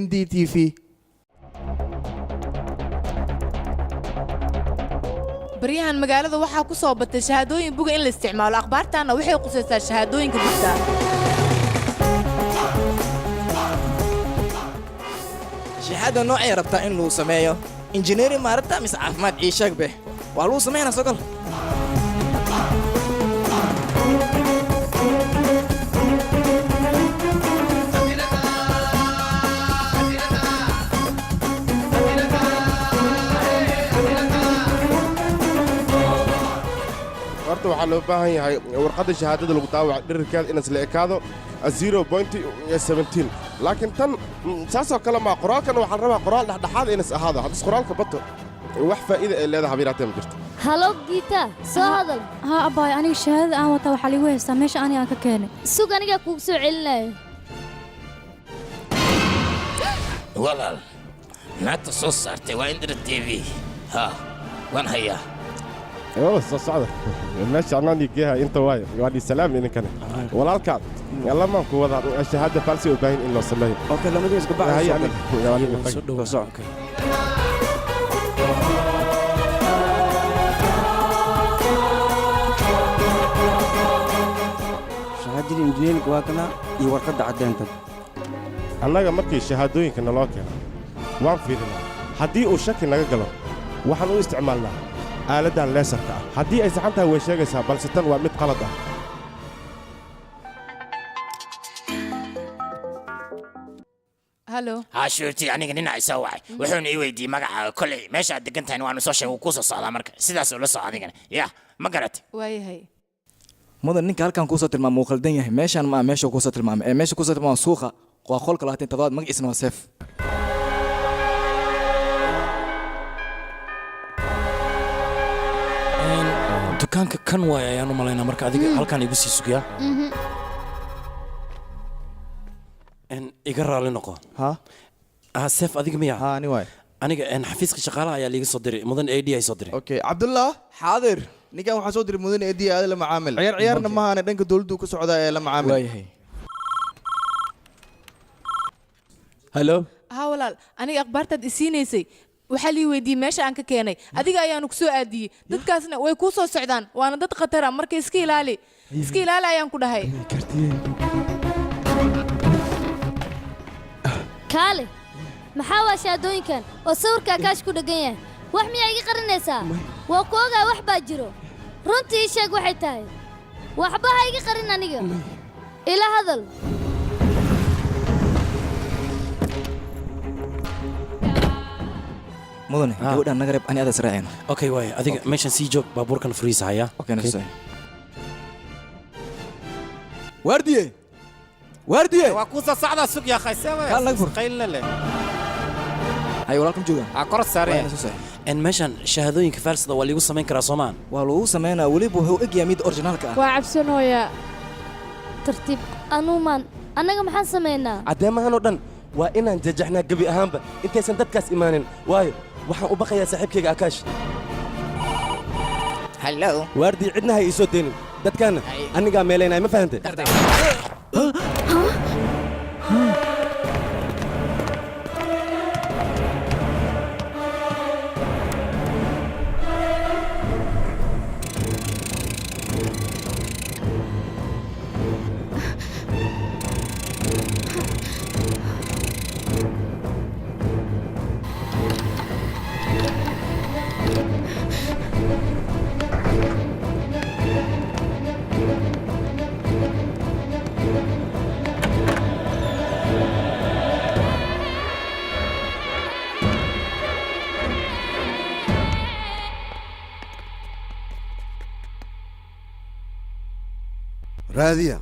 NDTV. Baryahan magaalada waxaa ku soo batay shahaadooyin buga in la isticmaalo. Akhbaartaana waxay qusaysaa shahaadooyinka bugta. Shahaada noocay rabtaa in lagu sameeyo? Injineering ma rabtaa mise caafimaad? Ii sheeg be, waa lagu sameynaa. Sokol. Horta waxaa loo baahan yahay warqadda shahaadada lagu daawaco dhirirkeeda in isla ekaado 0.17, laakiin tan saasoo kale maa. Qoraalkan waxaa la rabaa qoraal dhexdhexaad inas ahaado. Haddis qoraalka bato, wax faa'iida ay leedahay habayaraatee ma jirto. Halo Giita, soo hadal. Haa abbaay, aniga shahaadada aan wataa waxaa liigu haystaa meesha aniga aan ka keenay. Sug, anigaa kugu soo celinayo. Walaal, naagta soo saartay waa Indira TV. Ha, waan hayaa. Oo soo socda meesha anaan geeha inta waayo waa dhi salaam idinkana walaalka lamaan ku wadaa shahaada falsi u baahin in loo sameeyo. Okay, lamadii iska baxay. Soo shahaadadii injineerinka waa kana iyo warqadda caddeynta. Annaga markii shahaadooyinka naloo keeno waan fiirinaa. Haddii uu shaki naga galo waxaan u isticmaalnaa aaladdan leesarka ah. Haddii ay saxan tahay way sheegaysaa, balse tan waa mid qalad ah. Halo. Hashuurtii, aniga nin isoo wacay, wuxuuna ii weydiiyey magacaaga. Koley meesha aad degan tahayna waanu soo sheegay, wuu kuu soo socdaa. Marka sidaas ula soco adigana, ya ma garatay? Waayahay. Mudan, ninka halkan kuusoo tilmaamay wuu khaldan yahay. Meeshaan ma aha meesha kuusoo tilmaamay ee meesha kuusoo tilmaamay suuqa waa qolka 27aad, magaciisna waa Seef. Dukaanka kan waay ayaan u malaynaa. Marka adiga halkaan igu sii sugiyaa. Iga raali noqo. Ha. Ah, Seef, adiga miya? Ha, ani waay. Aniga xafiiska shaqaalaha ayaa liiga soo diray, mudan AD ay soo diray. Okay, Cabdullah xaadir. Ninkan waxaa soo diray mudan AD, aada la macaamil. Ciyaar ciyaarna maahane, dhanka dowladdu ku socdaa ee la macaamil. Waayahay. Halo. Haa walaal, aniga akhbaartaad isiinaysay waxaa lii weydiiyey meesha aan ka keenay. Adiga ayaanu ku soo aadiyey, dadkaasna way kuu soo socdaan, waana dad khatara. Marka iska ilaali, iska ilaali ayaan ku dhahay. Kaale, maxaa waa shahaadooyinkan oo sawirkaa kaash ku dheggan yahay? Wax miyaa iga qarinaysaa? Waa ku ogaa wax baa jiro. Runtii ii sheeg waxay tahay. Waxba ha iga qarin, aniga ila hadal. Mudane, gabadhaan naga reeb, ani adaa israacayno. Okay, waay, adiga meeshan sii joog, baabuurkan furiisa hayaa. Okay, nafsa. Waardiye, waardiye. Waa kuu soo socdaa, sug yaa khayse. Kaal naga fur. Qaylna leh. Hay, walaalkum joogaan. Ha, kor saaraya. En meeshan shahaadooyinka faalsada waa liigu samayn karaa, soomaan? Waa lagu samaynaa, weliba wuxuu egyahay mid originaalka ah. Waa cabsanooyaa. Tartiib anuumaan, annaga maxaan samaynaa? Caddeemahan oo dhan waa inaan jajaxnaa gebi ahaanba intaysan dadkaas imaanin, waayo waxaan u baqayaa saaxiibkayga Akaash. Hallo. Waardii, cidna ha iisoo deenin, dadkaana anigaa meelaynaya, ma fahantay? Raadiya.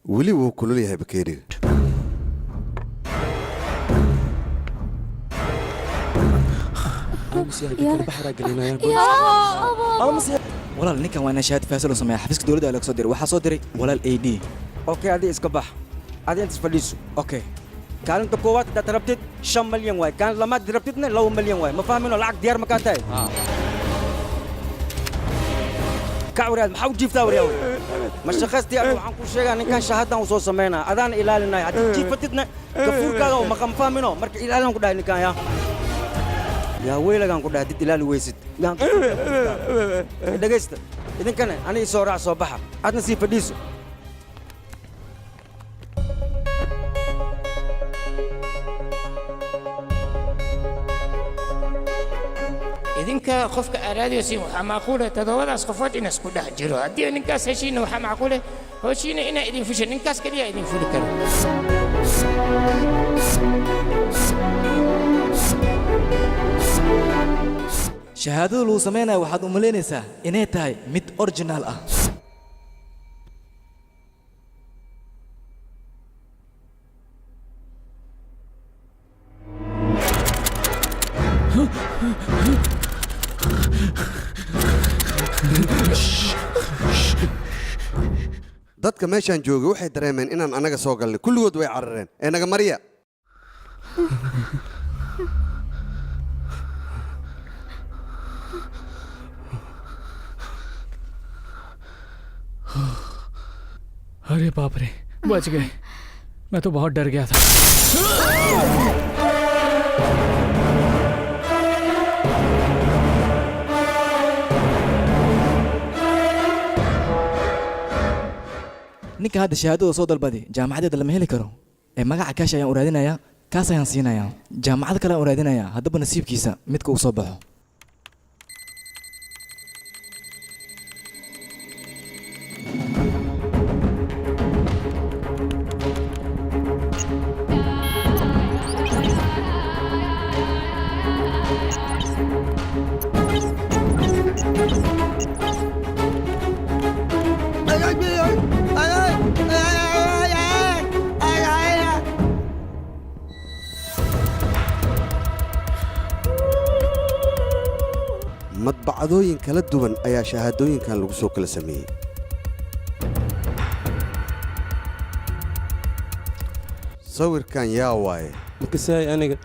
Weli wuu kulul yahay bakeeriga. Walaal, ninkan waa inaan shahaad faasal oo sameeya. Xafiiska dowladda ayaa laga soo diray. Waxaa soo diray walaal AD. Okay, adi iska bax, adi intas fadhiiso. Okay. Kaalinta koowaad haddaad rabtid 5 malyan waay, kaalin lamaad rabtidna 2 malyan waay. Ma fahmino? Lacag diyaar makaa tahay? Kac waryaad, maxaa u jiiftaa waryaa? Ma shaqaystii? Adiga waxaan kuu sheegaa, ninkan shahaaddan uu soo samaynaa, adaana ilaalinaya. Haddii jiifatidna gafuurkaaga oo maqan, fahmino? Marka ilaalin ku dhahay ninkan. Yaa yaa weylagaan ku dhahay, did ilaali weysid. Dhegaysta idinkana, aniga soo raac, soo baxa, aadna sii fadhiiso. Idinka qofka aaraadaysiin waxaa macquula toddobadaas qofood in isku dhex jiro. Haddii ninkaas heshiina, waxaa macquula hoshiina inaa idin fusha. Ninkaas keliya idin fuli karo. Shahaadada lagu samaynayo waxaad u malaynaysaa inay tahay mid original ah. Dadka meeshaan joogay waxay dareemeen inaan anaga soo galnay, kulligood way carareen ee naga mariya. अरे बाप रे, बच गए। मैं तो बहुत डर गया था। Ninka hadda shahaadada soo dalbaday jaamacadeeda lama heli karo ee magaca kaash ayaan u raadinayaa, kaas ayaan siinayaa, jaamacad kale aan u raadinayaa, haddaba nasiibkiisa midka uu soo baxo. Madbacadooyin kala duwan ayaa shahaadooyinkan lagu soo kala sameeyey. Sawirkan yaa waaye? Makasaay aniga.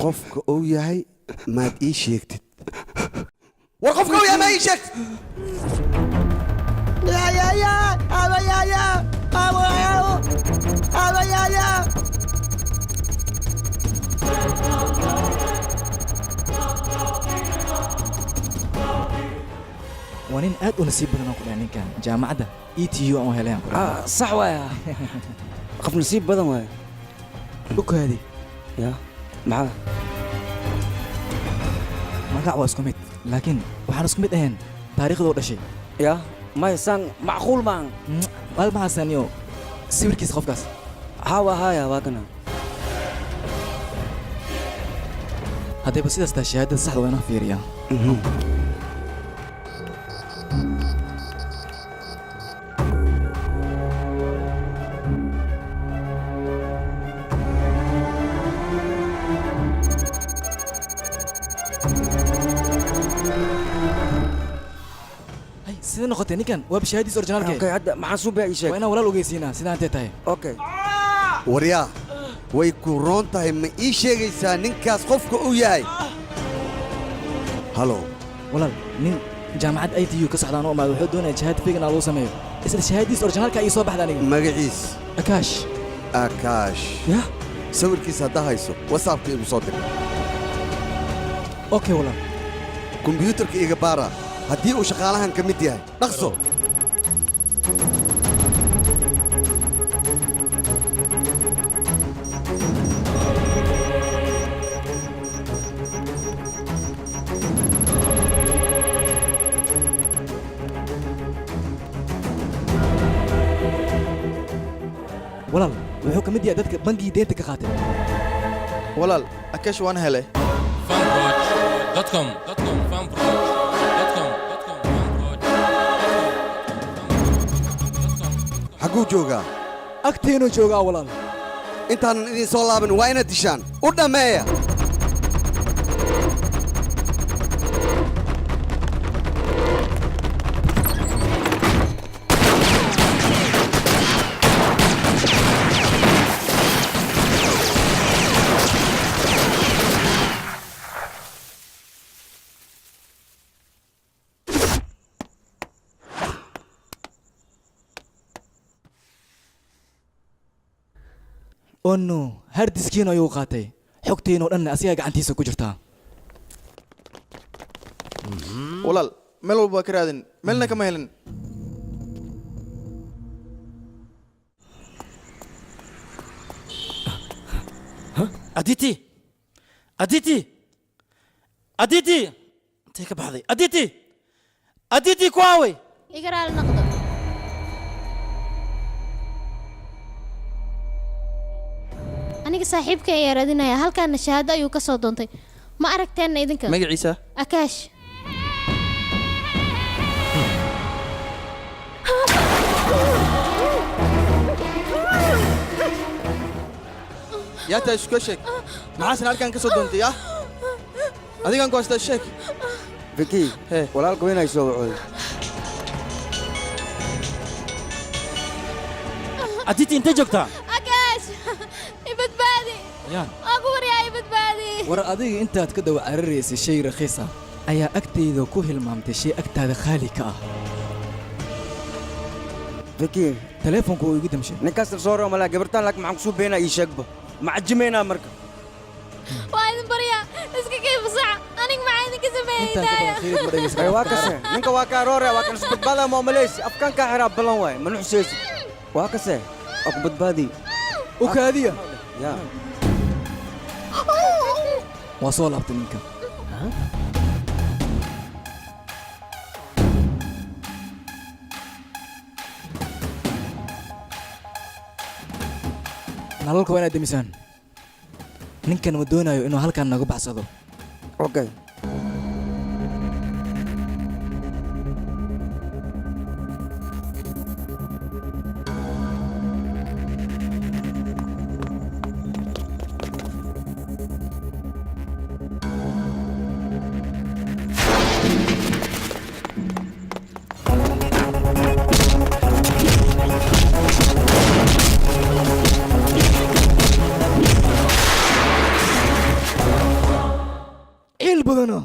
Qofka uu yahay maad ii sheegtid? War qofka uu yahay maad ii sheegtid? Waa nin aad u nasiib badan aan ku dhahay ninkan jaamacadda ETU aan u helay aan ku dhahay. Sax waaya, qof nasiib badan waaya. Ukaadi. Ya maxaa? Magac waa isku mid, laakiin waxaan isku mid ahayn taariikhdoo dhashay. Ya maya, saan macquul maan. Wal maxaasaniyo sawirkiisa qofkaas. Haa, waa haya, waa kana. Haddayba sidaas tahay shahaadada saxda waa inaan fiiriyaa. Hay, sidee noqotay ninkan waaba shahaadiisa originaalka? Okay, hadda maxaan suu baa ii sheeg. Waa inaan walaal ogeysiinaa sidaan intay tahay. Okay. Waryaa, way ku roon tahay, ma ii sheegaysaa ninkaas qofka uu yahay? Halo. Walaal, nin jaamacad ITU ka socdaan u imaado, wuxuu doonayaa shahaad fake in lagu sameeyo. Isla shahaadiisa originaalka ii soo baxda aniga. Magaciis? Akaash. Akaash. Ya. Sawirkiisa haddaa hayso WhatsAppka igu soo dir. Okay walaal. Kombiyuutarka iga baara haddii uu shaqaalahan ka mid yahay, dhaqso. Walaal, wuxuu ka mid yahay dadka bangigii deynta ka qaatay. Walaal, Akaash waan helay. Fanproj.com fanproj.com. Xagguu joogaa? Agteenuu joogaa walaal. Intaanan idiin soo laaban waa inaad dishaan, u dhammeeya. Oh no, hardiskiina ayuu qaatay, xogteenoo dhanna asigaa gacantiisa ku jirtaa. Walaal, meel walba waa ka raadin, meelna kama helin. Aditi, Aditi, Aditi, intee ka baxday Aditi? Aditi, ku aaway? Iga raali noqdo. Aniga saaxiibkay ayaa raadinaya, halkaana shahaado ayuu ka soo doontay. Ma aragteenna idinka? Magaciisa? Akaash. Yaa tahay isku sheeg. Maxaasan halkan ka soo doontay yaa? Adigaan ku haystaa sheeg. Vicky, walaalka weyn ay soo wacooday. Aditi intee joogtaa? Akaash, i badbaadi. Yaa. Waan ku baryaa, i badbaadi. War adiga intaad ka dawa cararaysay shay rakhiis ah ayaa agtayda ku hilmaamtay shay agtaada khaali ka ah. Vicky, taleefonku wuu igu damshay. Ninkaas la soo rabo malaa gabartaan, laakiin maxaan kusuu beenaa ii sheegba. Ma cajimaynaa marka. Waa idin baryaa, iska kay fasaxa. Aniga maxaa idinka sameeyey daaya? Ay, waa kase ninka waa kaa roore, waa kan isbadbaada ma umalaysi afkaan kaa xiraa ballan waaye mana xuseysi, waa kase waa ku badbaadi. U kaadiya. Yaa. Waa soo laabtay ninka. Nalalka waa inaad demisaan. Ninkan ma doonayo inuu halkan naga baxsado. Okay. Ciil badana.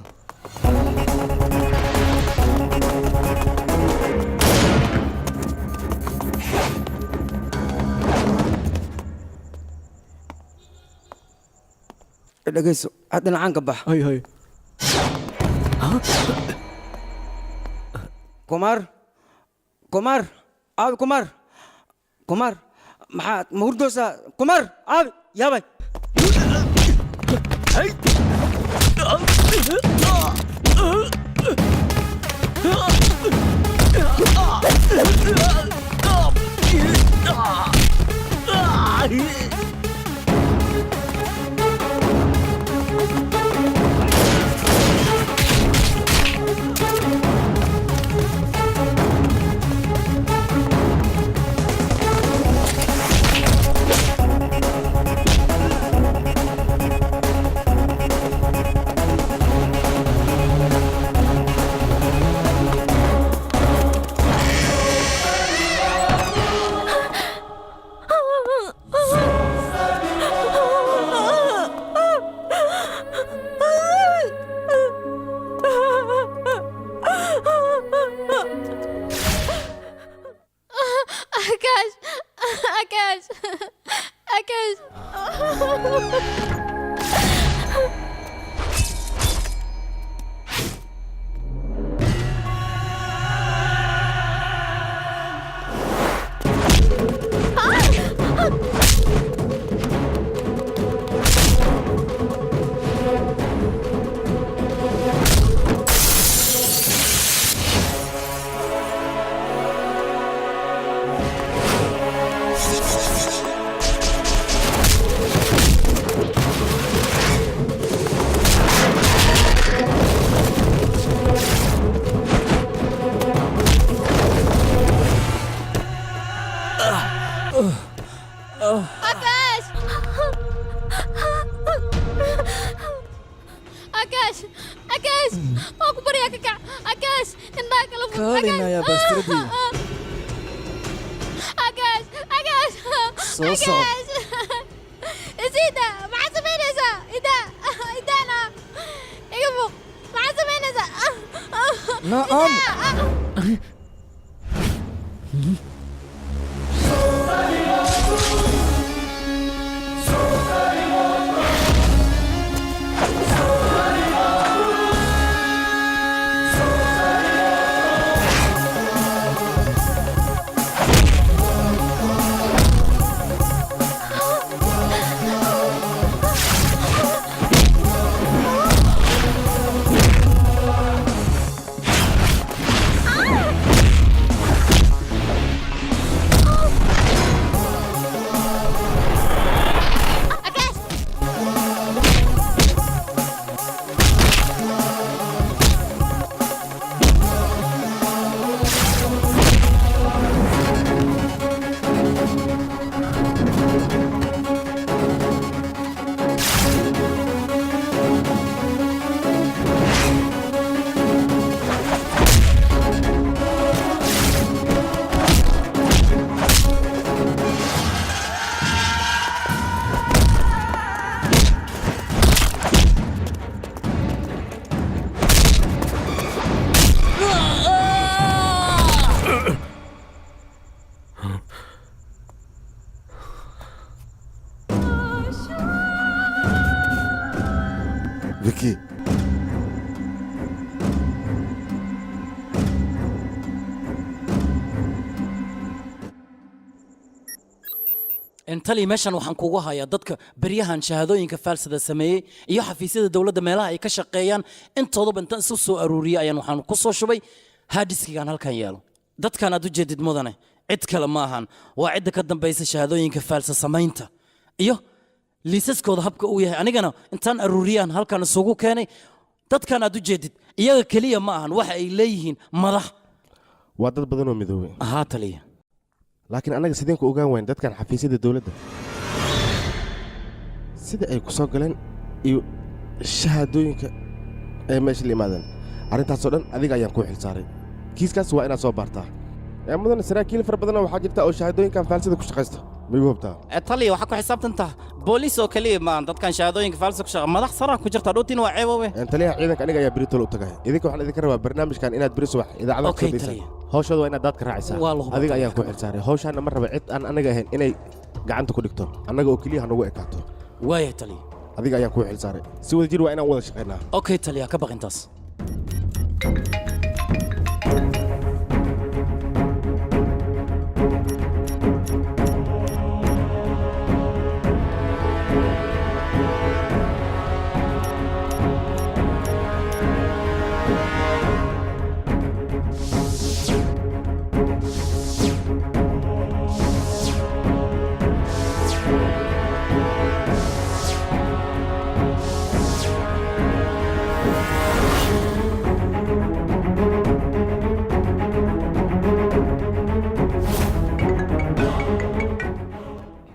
Dhegeyso, had dhinacaan ka bax. Hay hay. Kumar, Kumar, aabi Kumar, Kumar, maxaad ma hurdoosaa? Kumar, aabi, yaabay. Akash, Akash, Akash. Akash! Akash! Akash! Waa ku baryaa ka kac! Akash! Indhaha kala fur! Kaalinayaa baastiradii. Akash! Akash! Soo soco. Akash! Isiida! Maxaad samaynaysaa? Ida! Idaana! Iga fuq! Maxaad samaynaysaa? Na'am. Viki. Intali meeshan waxaan kugu hayaa dadka beryahan shahaadooyinka faalsada sameeyey iyo xafiisyada dowladda meelaha ay ka shaqeeyaan intoodaba intaan isu soo aruuriyey ayaan waxaan ku soo shubay haadiskigaan halkan yaalo. Dadkan aad u jeedid mudane cid kale ma ahan, waa cidda ka dambaysa shahaadooyinka faalsa samaynta iyo liisaskooda habka uu yahay. Anigana intaan aruuriyaan halkan isugu keenay. Dadkan aad u jeedid iyaga keliya ma ahan, waxa ay leeyihiin madax. Waa dad badan oo midoobay. Haa taliya. Laakiin annaga sideen ku ogaan wayn dadkan xafiisyada dowladda sida ay ku soo galeen iyo shahaadooyinka ay meesha la yimaadeen? Arrintaasoo dhan adiga ayaan kuu xilsaaray. Kiiskaas waa inaad soo baartaa. Ee mudan, saraakiil fara badanna waxaa jirta oo shahaadooyinkan faalsida ku shaqaysta. Migu hubtaa? Taliya, waxaa ku xisaabtantaa booliis oo keliya maan dadkan shahaadooyinka faalsa ku shaqa, madax saraa ku jirta dhowtiin waa ceebowe. Taliyaha ciidanka aniga ayaa beri tolo u tagay. Idinka waxaan idinka rabaa barnaamijkan inaad beri subax idaacadaha Okay, kusoo daysaan. taliya. Hawshooda waa inaad daadka raacaysaa. Waa la hubaa, Adiga taliya. ayaan ku xilsaaray hawshaana. Ma raba cid aan anaga ahayn inay gacanta ku dhigto, annaga oo keliya ha nagu ekaato. Waaya taliya. Adiga ayaan ku xilsaaray. Si wada jir waa inaan wada shaqaynaa. Okay taliya, ka baq intaas.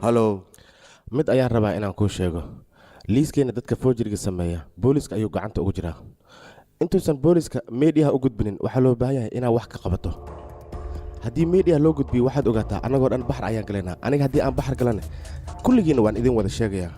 Halo. Mid ayaan rabaa inaan kuu sheego. Liiskeenna dadka foojiriga sameeya booliska ayuu gacanta ugu jiraa. Intuusan booliska meediyaha u gudbinin, waxaa loo baahan yahay inaad wax ka qabato. Haddii meediyaha loo gudbiyo, waxaad ogaataa annagoo dhan baxar ayaan galaynaa. Aniga haddii aan baxar galana, kulligiinna waan idin wada sheegayaa.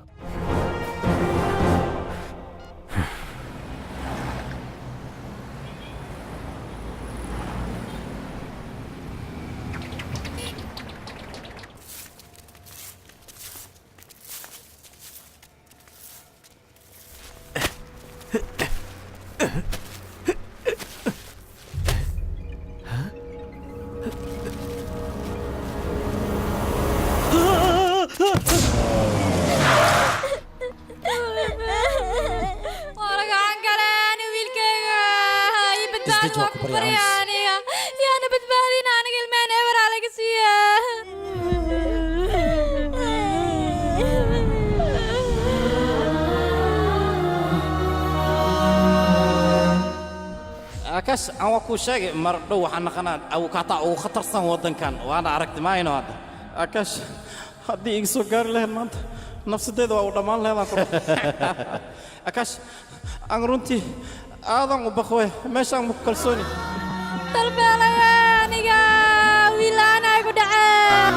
Waa gacan galeen wiilkayga, ii badbaadi. Isdeji, waa Waa ku ku baryaa, baryaa Amis. aniga yaana badbaadin aniga, ilmeen eberaa laga siiya. Akash, aan waa kuu sheegay mar dhow waxaan naqanaa awukaataa ugu khatarsan waddankan, waana aragti maayno hadda. Akash, haddii iga soo gaari lahayd maanta nafsadeeda waa u dhammaan lahayd aan ku. Akash, aan runtii aadan u baqwe, meeshaan ma ku kalsooni. Dalbeelaya aniga wiil la'aan ay ku dhaceen.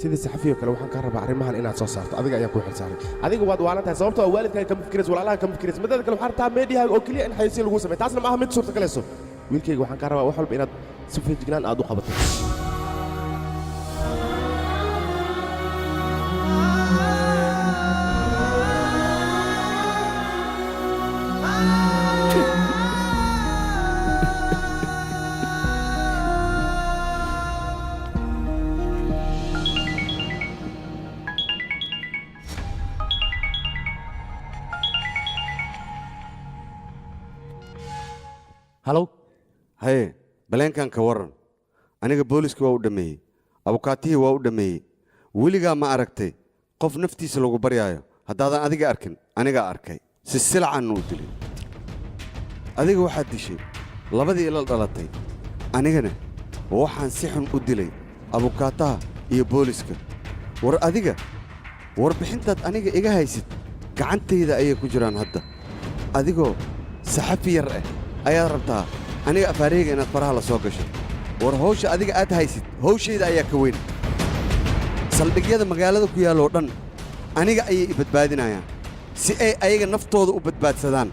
Sidii saxafiyo kale waxaan kaa rabaa arrimahan inaad soo saarto. Adiga ayaan kuu xilsaaray. Adiga waad waalan tahay, sababtoo ah waalidkaaga kama fikirayso, walaalaha kama fikirayso. Mideeda kale, waxaan rabtaa meediyahaaga oo keliya in xayeysiin lagu sameeyo. Taasna ma aha mid suurtagalayso. Wiilkayga, waxaan kaa rabaa wax walba inaad si feejignaan aad u qabato. Halow. Haye, baleenkan ka waran. Aniga booliska waa u dhammeeyey, abukaatihii waa u dhammeeyey. Weligaa ma aragtay qof naftiisa lagu baryaayo? Haddaadan adiga arkin, anigaa arkay. Si silacanna u dilay. Adiga waxaad dishay labadii ila dhalatay, anigana waxaan si xun u dilay abukaataha iyo booliska. War adiga, warbixintaad aniga iga haysid gacantayda ayay ku jiraan hadda. Adigoo saxafi yar ah ayaad rabtaa aniga afaareyga inaad faraha la soo gasho. War hawsha adiga aad haysid hawshayda ayaa ka weyn. Saldhigyada magaalada ku yaalloo dhan aniga ayay i badbaadinayaan si ay ayaga naftooda u badbaadsadaan.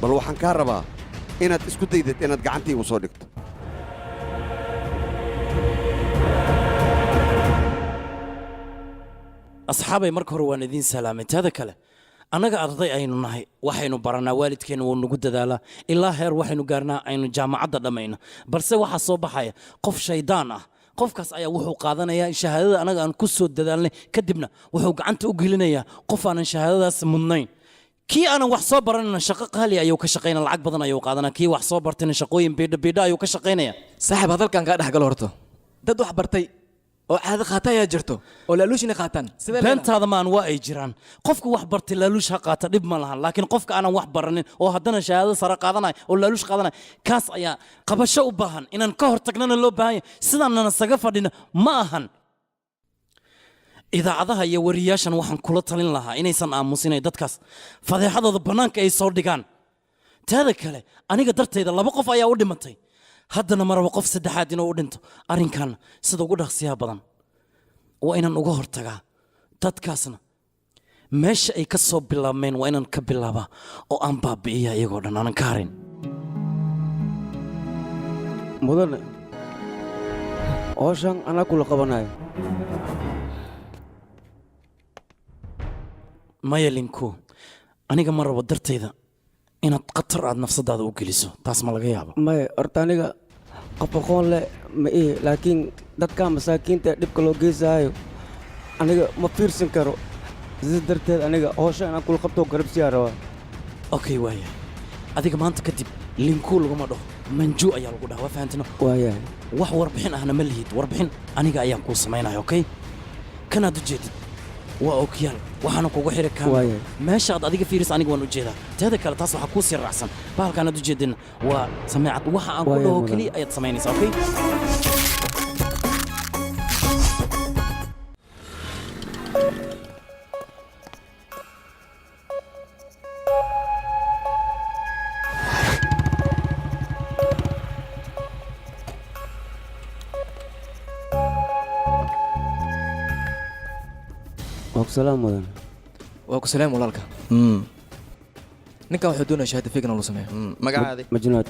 Bal waxaan kaa rabaa inaad isku daydid inaad gacantii igu soo dhigto. Asxaabay, marka hore waan idiin salaamay. Taada kale, annaga arday aynu nahay, waxaynu baranaa, waalidkeenna wuu nagu dadaalaa, ilaa heer waxaynu gaarnaa aynu jaamacadda dhammayno. Balse waxaa soo baxaya qof shaydaan ah. Qofkaas ayaa wuxuu qaadanayaa shahaadada annaga aan ku soo dadaalnay, kadibna wuxuu gacanta u gelinayaa qof aanan shahaadadaas mudnayn. Kii aanan wax soo baranina shaqo qaali ayuu ka shaqaynaya, lacag badan ayuu qaadanaa. Kii wax soo bartayna shaqooyin biidha biidha ayuu ka shaqaynaya. Saaxiib, hadalkan kaa dhex galo. Horto dad wax bartay oo caado qaata ayaa jirto oo laaluushina qaataan. Sidee leedahay? Beentaada maan, waa ay jiraan. Qofka wax bartay laaluush ha qaata, dhib ma lahan, laakiin qofka aanan wax baranin oo haddana shahaado sare qaadanaya oo laaluush qaadanaya, kaas ayaa qabasho u baahan, inaan ka hor tagnana loo baahan yahay. Sidaanana saga fadhina ma ahan. Idaacadaha iyo wariyaashan waxaan kula talin lahaa inaysan aamusinay, dadkaas fadeexadooda bannaanka ay soo dhigaan. Taada kale, aniga dartayda laba qof ayaa u dhimatay, haddana maraba qof saddexaad inuu u dhinto. Arrinkan sida ugu dhaqsiyaha badan waa inaan uga hortagaa. Dadkaasna meesha ay ka soo bilaabmeen waa inaan ka bilaabaa oo aan baabi'iya iyagoo dhan, aanan ka harin. Mudane, howshan anaa kula qabanayo. Maya Linku, aniga ma rabo dartayda inaad khatar aad nafsadaada u geliso. Taas ma laga yaabo? Maya, horta aniga qof aqoon leh ma ihi, laakiin dadka masaakiinta ee dhibka loo geysaayo aniga ma fiirsan karo. Sidaas darteed aniga howshan inaan kula qabto garabsiyaa rabaa. Okay, waaya. Adiga maanta kadib Linkuu laguma dhaho, Manju ayaa lagu dhaha. Waa fahantino? Waayahay. Wax warbixin ahna ma lihid, warbixin aniga ayaan kuu samaynaya. Okay, kanaad u jeedid waa okiyaal, waxaana kugu xiri kaamira. Waayahay. Meesha aad adiga fiiris aniga waan u jeedaa. Teeda kale, taas waxaa kuu sii raacsan bahalkaan aad u jeedin waa sameecad. Waxa aan ku Waayahay, dhaho mudane. keliya ayaad samaynaysaa. Okay. Waa ku salaam, mudan. Waa ku salaam, walaalka. Ninkan wuxuu doonaya shahaado fake in loo sameeyo. Magacaadi? Majnuud.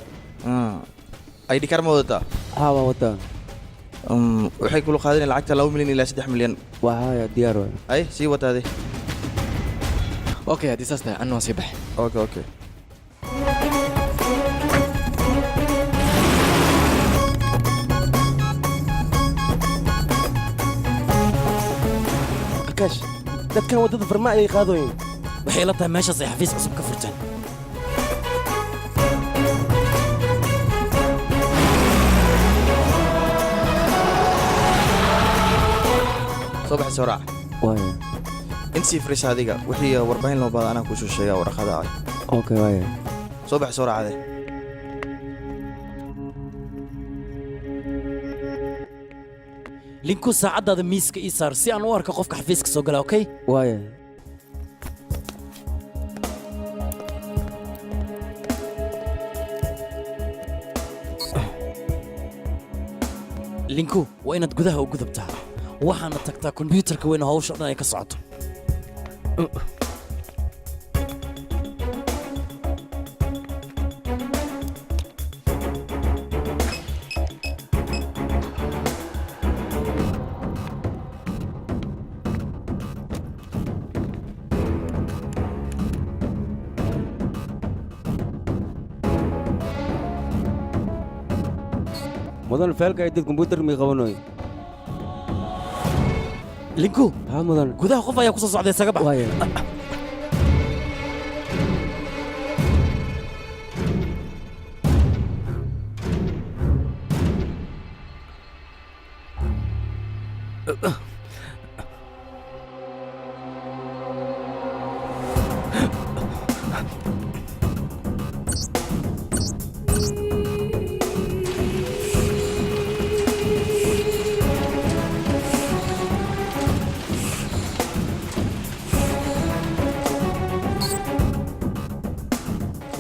ID card ma wadataa? Haa, waa wataa. Waxay kula qaadanayaan lacagta 2 milyan ilaa 3 milyan. Waa haya, diyaar waay. Ay sii wataade. Okay, haddii saas tahay anna waan sii baxay. Okay. Akaash, dadkan waddada farma ayay qaadooyin. Waxay ila tahay meeshaas ay xafiis cusub ka furteen. Soo baxay, soo raac. Waaya. Intii fariisa adiga, wixii warbaahin loo baahdo anaa kuu soo sheegaa warqada ah. Okay, waaya. Soo baxay, soo raacade. Linku, saacaddaada miiska ii saar si aan u arko qofka xafiiska soo gala. Okay. Waaya. Linku, waa inaad gudaha u gudubtaa, waxaana tagtaa kombiyuutarka weyn oo hawsha dhan ay ka socoto. Mudan, feelka ay dad kombyuutar mi qabanoy. Linku. Haa, mudan. Gudaha qof ayaa ku soo socday, isaga bax. Waaya.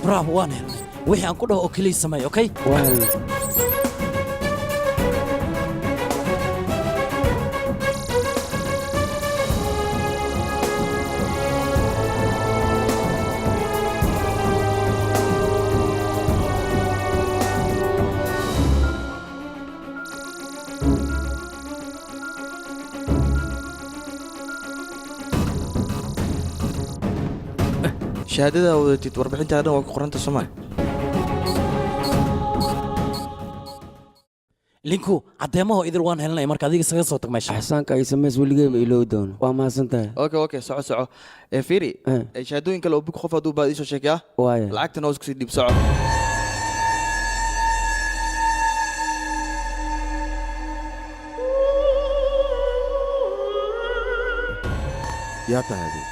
Bravo, waan helnay. Wixii aan ku dhaho oo keliya sameey. Okay. Waa helnay. Shahaadada wadatid warbixinta dhan waa ku qoranta Soomaali. Linku caddeemaho idil waan helinaya, marka adiga isaga soo tag meesha. Axsaanka ay samays weligay ma iloowi doono. Waa mahadsan tahay. Okay, soco soco. Ee fiiri, ee shahaadooyin kale oo bug qof hadduu baad ii soo sheegaya. Waaya. Lacagtana hoos kusii dhiib, soco. Yaa tahay adiga?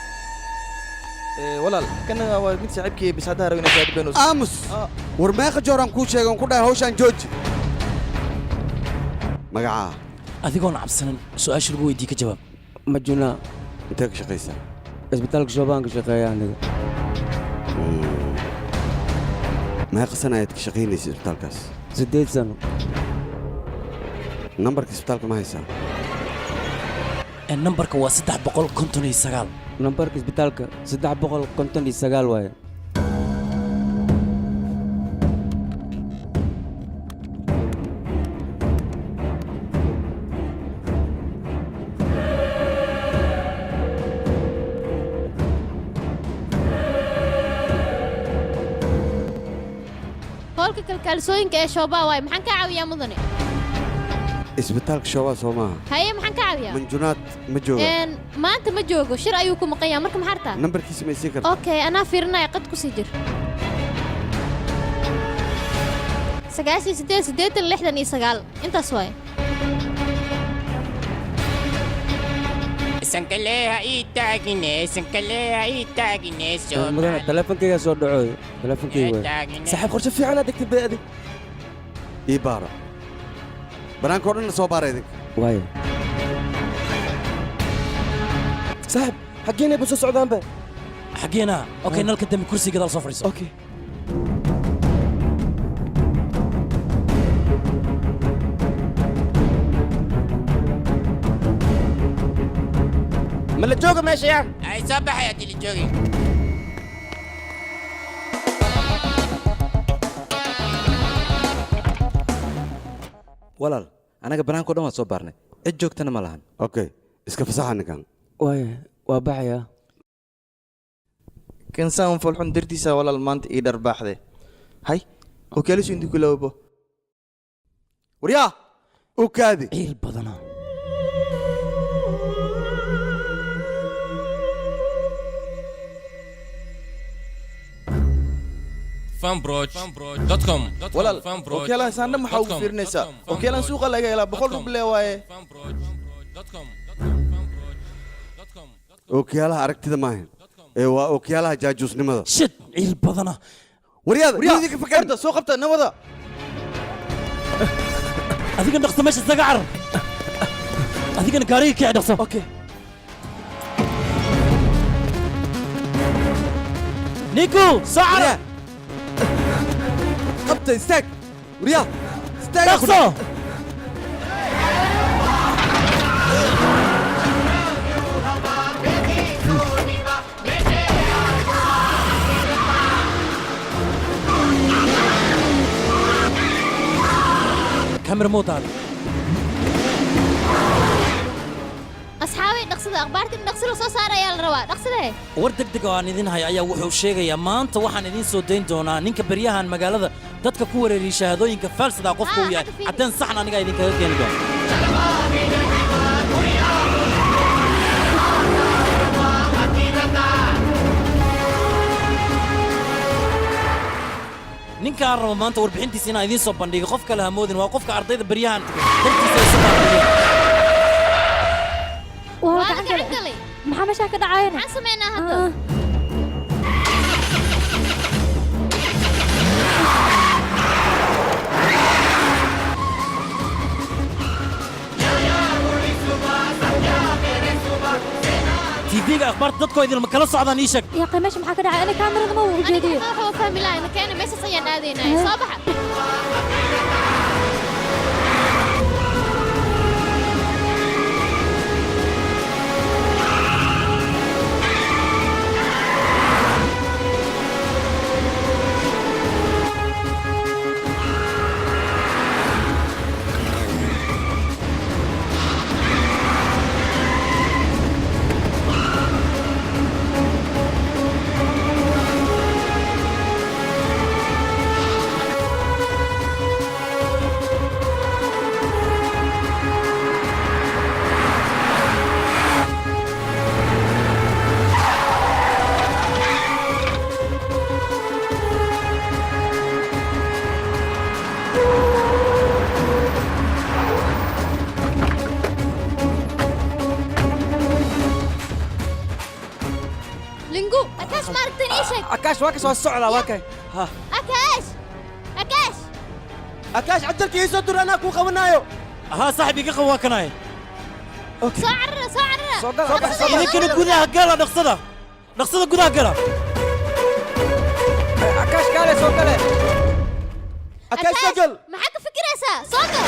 Ee walaal, kana waa mid saaxiibkii, bis hadda rabo inaan shahaado been u Aamus! War meeqa jooraan kuu sheegay oon ku dhahay hawshaan jooji? Magacaa? Adigoon cabsanin, su-aasha lagu weydiiye ka jawaab. Majuna. Intee ka shaqaysaa? Isbitaalka Shoobaan ka shaqeeya aniga. Meeqa sana ayaad ka shaqaynaysa isbitaalkaas? 8 sano. Nambarka isbitaalka ma haysaa? Nambarka waa 359. Nambarka isbitaalka 359 waaye. Hoolka kalkaalisooyinka ee Shoobaa waay. Maxaan kaa caawiyaa, mudane? Isbitaalka Shoobaa soo maaha? Haye, maxaan kaa caawiyaa? Manjunaad ma jooga? Maanta ma joogo, shir ayuu ku maqan yahay. Marka maxaa rabtaa? Nambarkiisa ma isii kartaa? Okay, anaa fiirinaya, qad ku sii jir. 98 80 69, intaas waay. Sankaleha ii taagine, sankaleha ii taagine. Mudane, taleefankaygaa soo dhacooy, taleefankayga waay. Saaxiib, qorshe fiican aad degtay bee adig. Ii baara banaanka oo dhan, soo baara idinka. Waaya. Saaxiib, xaggeenay ba soo socdaanba? Xaggeena? Okay, nalka dambi, kursiga gadaal soo fadhiiso. Okay. Ma la jooga meesha yaa ay soo baxay haddii la joogay? Walaal, anaga banaanka o dhan waan soo baarnay, cid joogtana ma lahan. Okay, iska fasaxa ninkan. Waaya, waa baxayaa. Kansaan folxun dartiisa walaal maanta ii dharbaaxday. Hay, okyaalisu intii ku lawbo. Waryaa! U kaadi. Ciil badanaa. fanbroch.com. Walaal, okyaalahan saandhan maxaa ugu fiirinaysaa? Okyaalahan suuqa laga helaa, 100 ruble waaye. Ookiyaalaha aragtida maahan ee waa ookiyaalaha jaajuusnimada. Shit, ciil badana. Waryaada! Waryaa! Idinka fakar. Horta soo qabta nawada. Adigana dhaqso, meesha isaga carar. Adigana gaariga kici, dhaqso. Okay. Ninku soo carar. Qabta, istaag! Waryaa, istaag! Dhaqso. Kamera moodaada. Asxaabay, dhaqsada, akhbaarta in dhaqsi la soo saara ayaa la rabaa, dhaqsadee. War degdeg oo aan idin haya ayaa wuxuu sheegayaa maanta waxaan idiin soo dayn doonaa ninka beryahan magaalada dadka ku wareeriyay shahaadooyinka faalsada qofka uu yahay. Caddeen saxan anigaa idinkaga keeni doona. Ninkaan rabo maanta warbixintiisa inaan idiin soo bandhigo, qof kale ha moodin, waa qofka ardayda beryahan dartiisa ay soo bandhigeen. Waa la Waa la gacan gacan galay. galay. Maxaa meeshaa ka dhacayana? Maxaan samaynaa hadda? TV-ga akhbaarta dadkoo idin ma kala socdaan? Ii sheeg. Yaa meesha maxaa ka dhacay? Aniga kaamirada ma u ujeediyo. Aniga waxa fahmi lahay makeena, meeshaas ayaan aadaynaa, soo baxa. Akaash waa ka soo socdaa waa kay ha. Akaash, Akaash. Akaash, cajalka ii soo dur, anaa kuu qabanaayo. Haa saaxib, iga qab, waa kanaay. Soo carara, soo carara. Idinkana gudaha gala, dhaqsada, dhaqsada, gudaha gala. Akaash, kaale, soo gale. Akaash, soo gal. Maxaa ka fikiraysaa? Soo gal.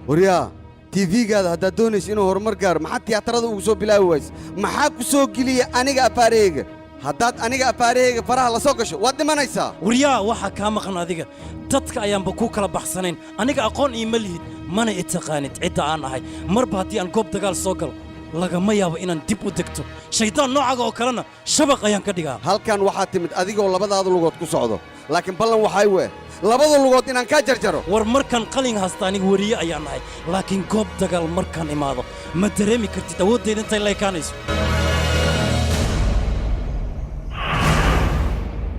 Waryaa, tv-gaada haddaad doonaysa inuu horumar gaaro, maxaad tiyaatarada ugu soo bilaabi waysa? Maxaa ku soo geliya aniga afaarahayga? Haddaad aniga afaarahayga faraha la soo gasho, waad dhimanaysaa. Waryaa, waxaa kaa maqan adiga dadka ayaanba ku kala baxsanayn. Aniga aqoon iima lihid, mana i taqaanid cidda aan ahay. Marba haddii aan goob dagaal soo galo, lagama yaabo inaan dib u degto. Shaydaan noocaga oo kalena shabaq ayaan ka dhigaa. Halkan waxaa timid adigoo labadaada lugood ku socdo, laakiin ballan waxay wee labada lugood inaan kaa jarjaro. War markaan qalin haysta aniga weriye ayaan ahay, laakiin goob dagaal markaan imaado ma dareemi kartid awooddayda intay la ekaanayso.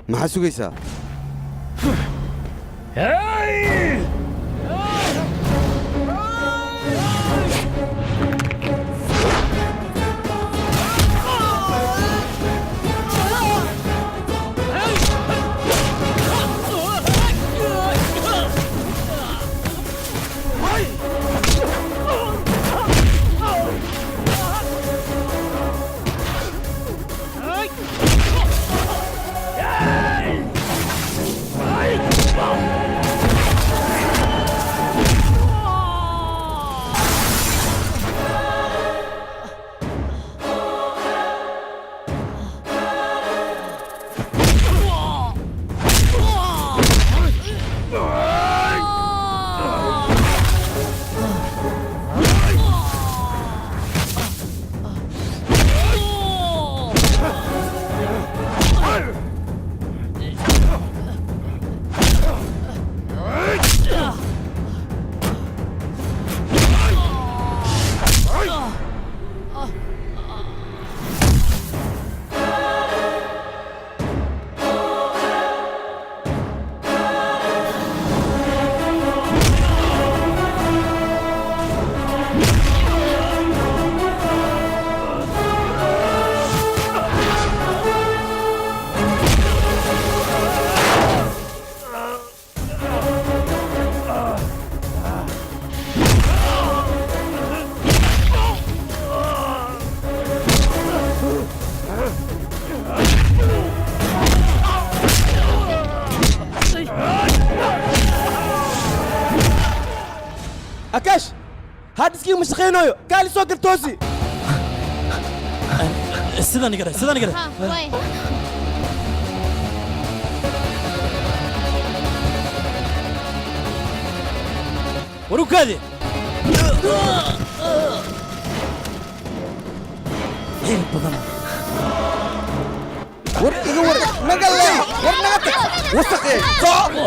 Maxaa sugaysaa? Akaash, haadiskii ma shaqaynayo, kaali soo gal, toosi. Sidan iga dheh, sidan iga dheh. Ha, way. War u kaadi xil badan. War iga war, naga leex, war naga tag, wasaqee, soco.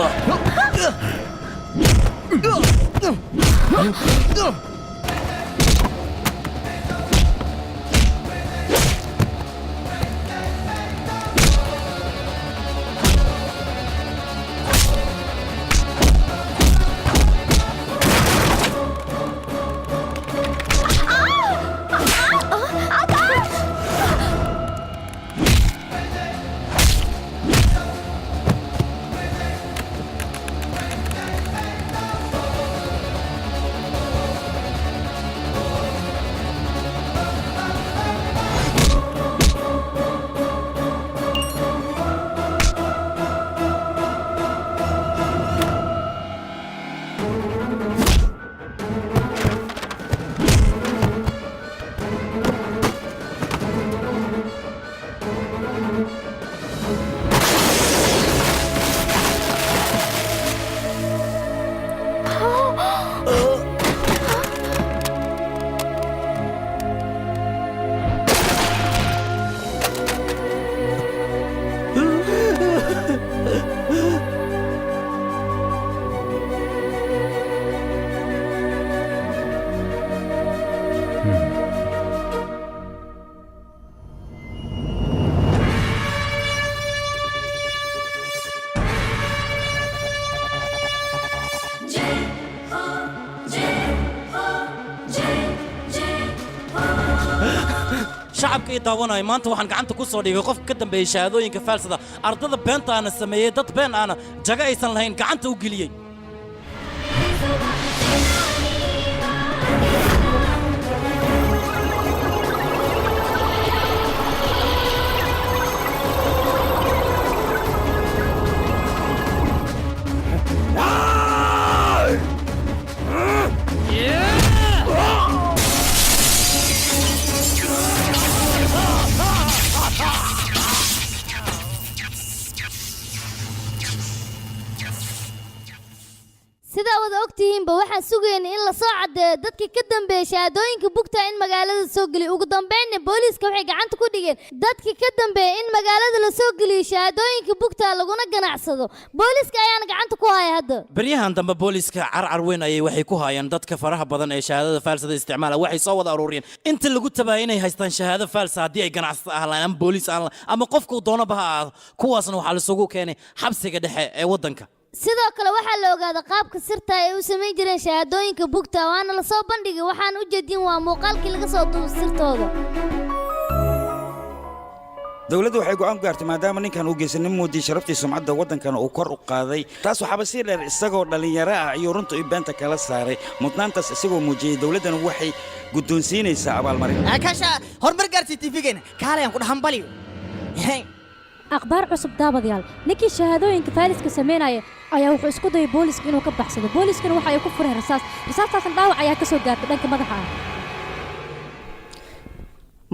Shacabka ii daawanaya, maanta waxaan gacanta ku soo dhigay qofka ka dambeeyey shahaadooyinka faalsada, ardada beenta aana sameeyey, dad been aana jago aysan lahayn gacanta u geliyey. Sidaa wada ogtihiinba, waxaan sugaynay in la soo caddeeyo dadkii ka dambeeyey shahaadooyinka bugta in magaalada soo geliyo. Ugu dambaynna booliiska waxay gacanta ku dhigeen dadkii ka dambeeyey in magaalada la soo geliyo shahaadooyinka bugta laguna ganacsado. Booliiska ayaana gacanta ku haya hadda. Baryahan dambe booliiska carcar weyn ayay waxay ku hayaan dadka faraha badan ee shahaadada faalsada isticmaala. Waxay soo wada aruuriyeen inta lagu tabaayay inay haystaan shahaado faalsa, haddii ay ganacsato ahlaan ama booliis ahlaan ama qofku doonaba ha ahaado. Kuwaasna waxaa laisugu keenay xabsiga dhexe ee waddanka. Sidoo kale waxaa la ogaaday qaabka sirta ay u samayn jireen shahaadooyinka bugta, waana la soo bandhigay. Waxaan u jeedin waa muuqaalkii laga soo duubay sirtooda. Dowladdu waxay go'aan ku gaartay, maadaama ninkan uu geysan nin muujiyey sharaftii sumcadda waddankan uu kor u qaaday, taas waxaaba sii dheer isagoo dhallinyaro ah ayuu runta iyo beenta kala saaray. Mudnaantaas isagoo muujiyey, dowladdana waxay guddoonsiinaysaa abaalmarin. Akasha, horumar gaarsii TV-geena. Kaalayaan ku dhahan baliyo. Akhbaar cusub, daawadayaal: ninkii shahaadooyinka faaliska samaynaya ayaa wuxuu isku dayay booliska inuu ka baxsado. Booliskana waxa ay ku fureen rasaas. Rasaastaasna dhaawac ayaa ka soo gaartay dhanka madaxa ah.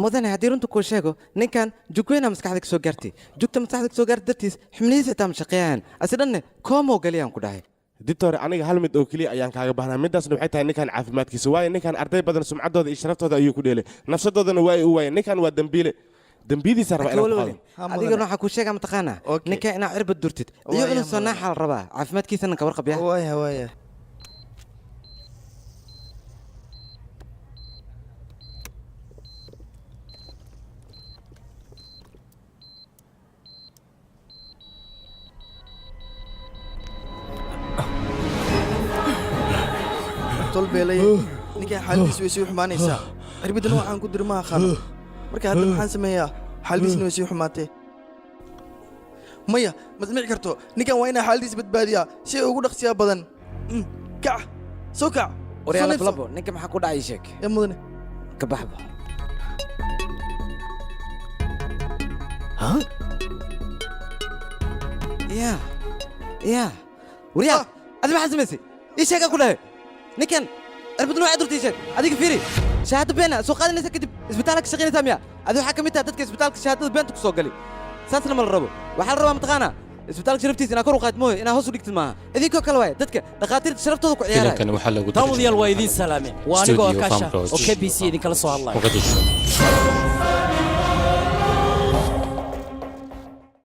Mudane, haddii runta kuu sheego, ninkan jugweyna maskaxda ka soo gaartay. Jugta maskaxda ka soo gaartay dartiis xubnihiisa xitaa ma shaqeeyaan, asi dhanne koomoo galiyaan ku dhahay. Doctor, aniga hal mid oo keliya ayaan kaaga baahnaa. Midaasna waxay tahay ninkan caafimaadkiisa, waayo ninkan arday badan sumcaddooda iyo sharaftooda ayuu ku dheelay, nafsadoodana waa ay u waayeen. Ninkan waa dembiile, dembiyadiisa rabaa inaan ku qaado. Adigana waxaa kuu sheegaa, mataqaanaa, ninkan inaa cirbad durtid iyo inuu soo naaxa la rabaa, caafimaadkiisana ka warqabya. Waaya, waaya. Tolbeelay, ninkan xaaladiis way sii xumaanaysaa. Cirbidana waxaan ku diri ma aqaano. Marka hadda maxaan sameeyaa? Xaaladiisna way sii xumaatee. Maya, ma smici karto. Ninkan waa inaa xaaladiis badbaadiyaa si ay ugu dhaqsiyaa badan. Kac, soo kac. Waryaala labo, ninka maxaa ku dhacay? Sheeg. Ya mudane. Ka baxba. Ya ya, waryaa, adi maxaa samaysay? Ii sheegaa ku dhahay, ninkan cirbad noocee durta? Ii sheeg. Adiga fiiri, shahaado beena soo qaadanaysa, kadib isbitaalka ka shaqaynaysaa miya? Adi waxaa ka mid tahay dadka isbitaalka shahaadada beenta ku soo galay. Saasna ma la rabo. Waxaa la rabaa, mataqaanaa, isbitaalka sharaftiisa inaa kor u qaad mooye, inaa hoos u dhigtid maaha. Idinkoo kale waaye dadka dhakhaatiirta sharaftooda ku ciyaaraya. Filimkan waxaa lagu Daawadayaal, waa idiin salaame. Waa anigoo Studio Akasha Farm oo KBC idinkala soo hadlaya. Mogadishu.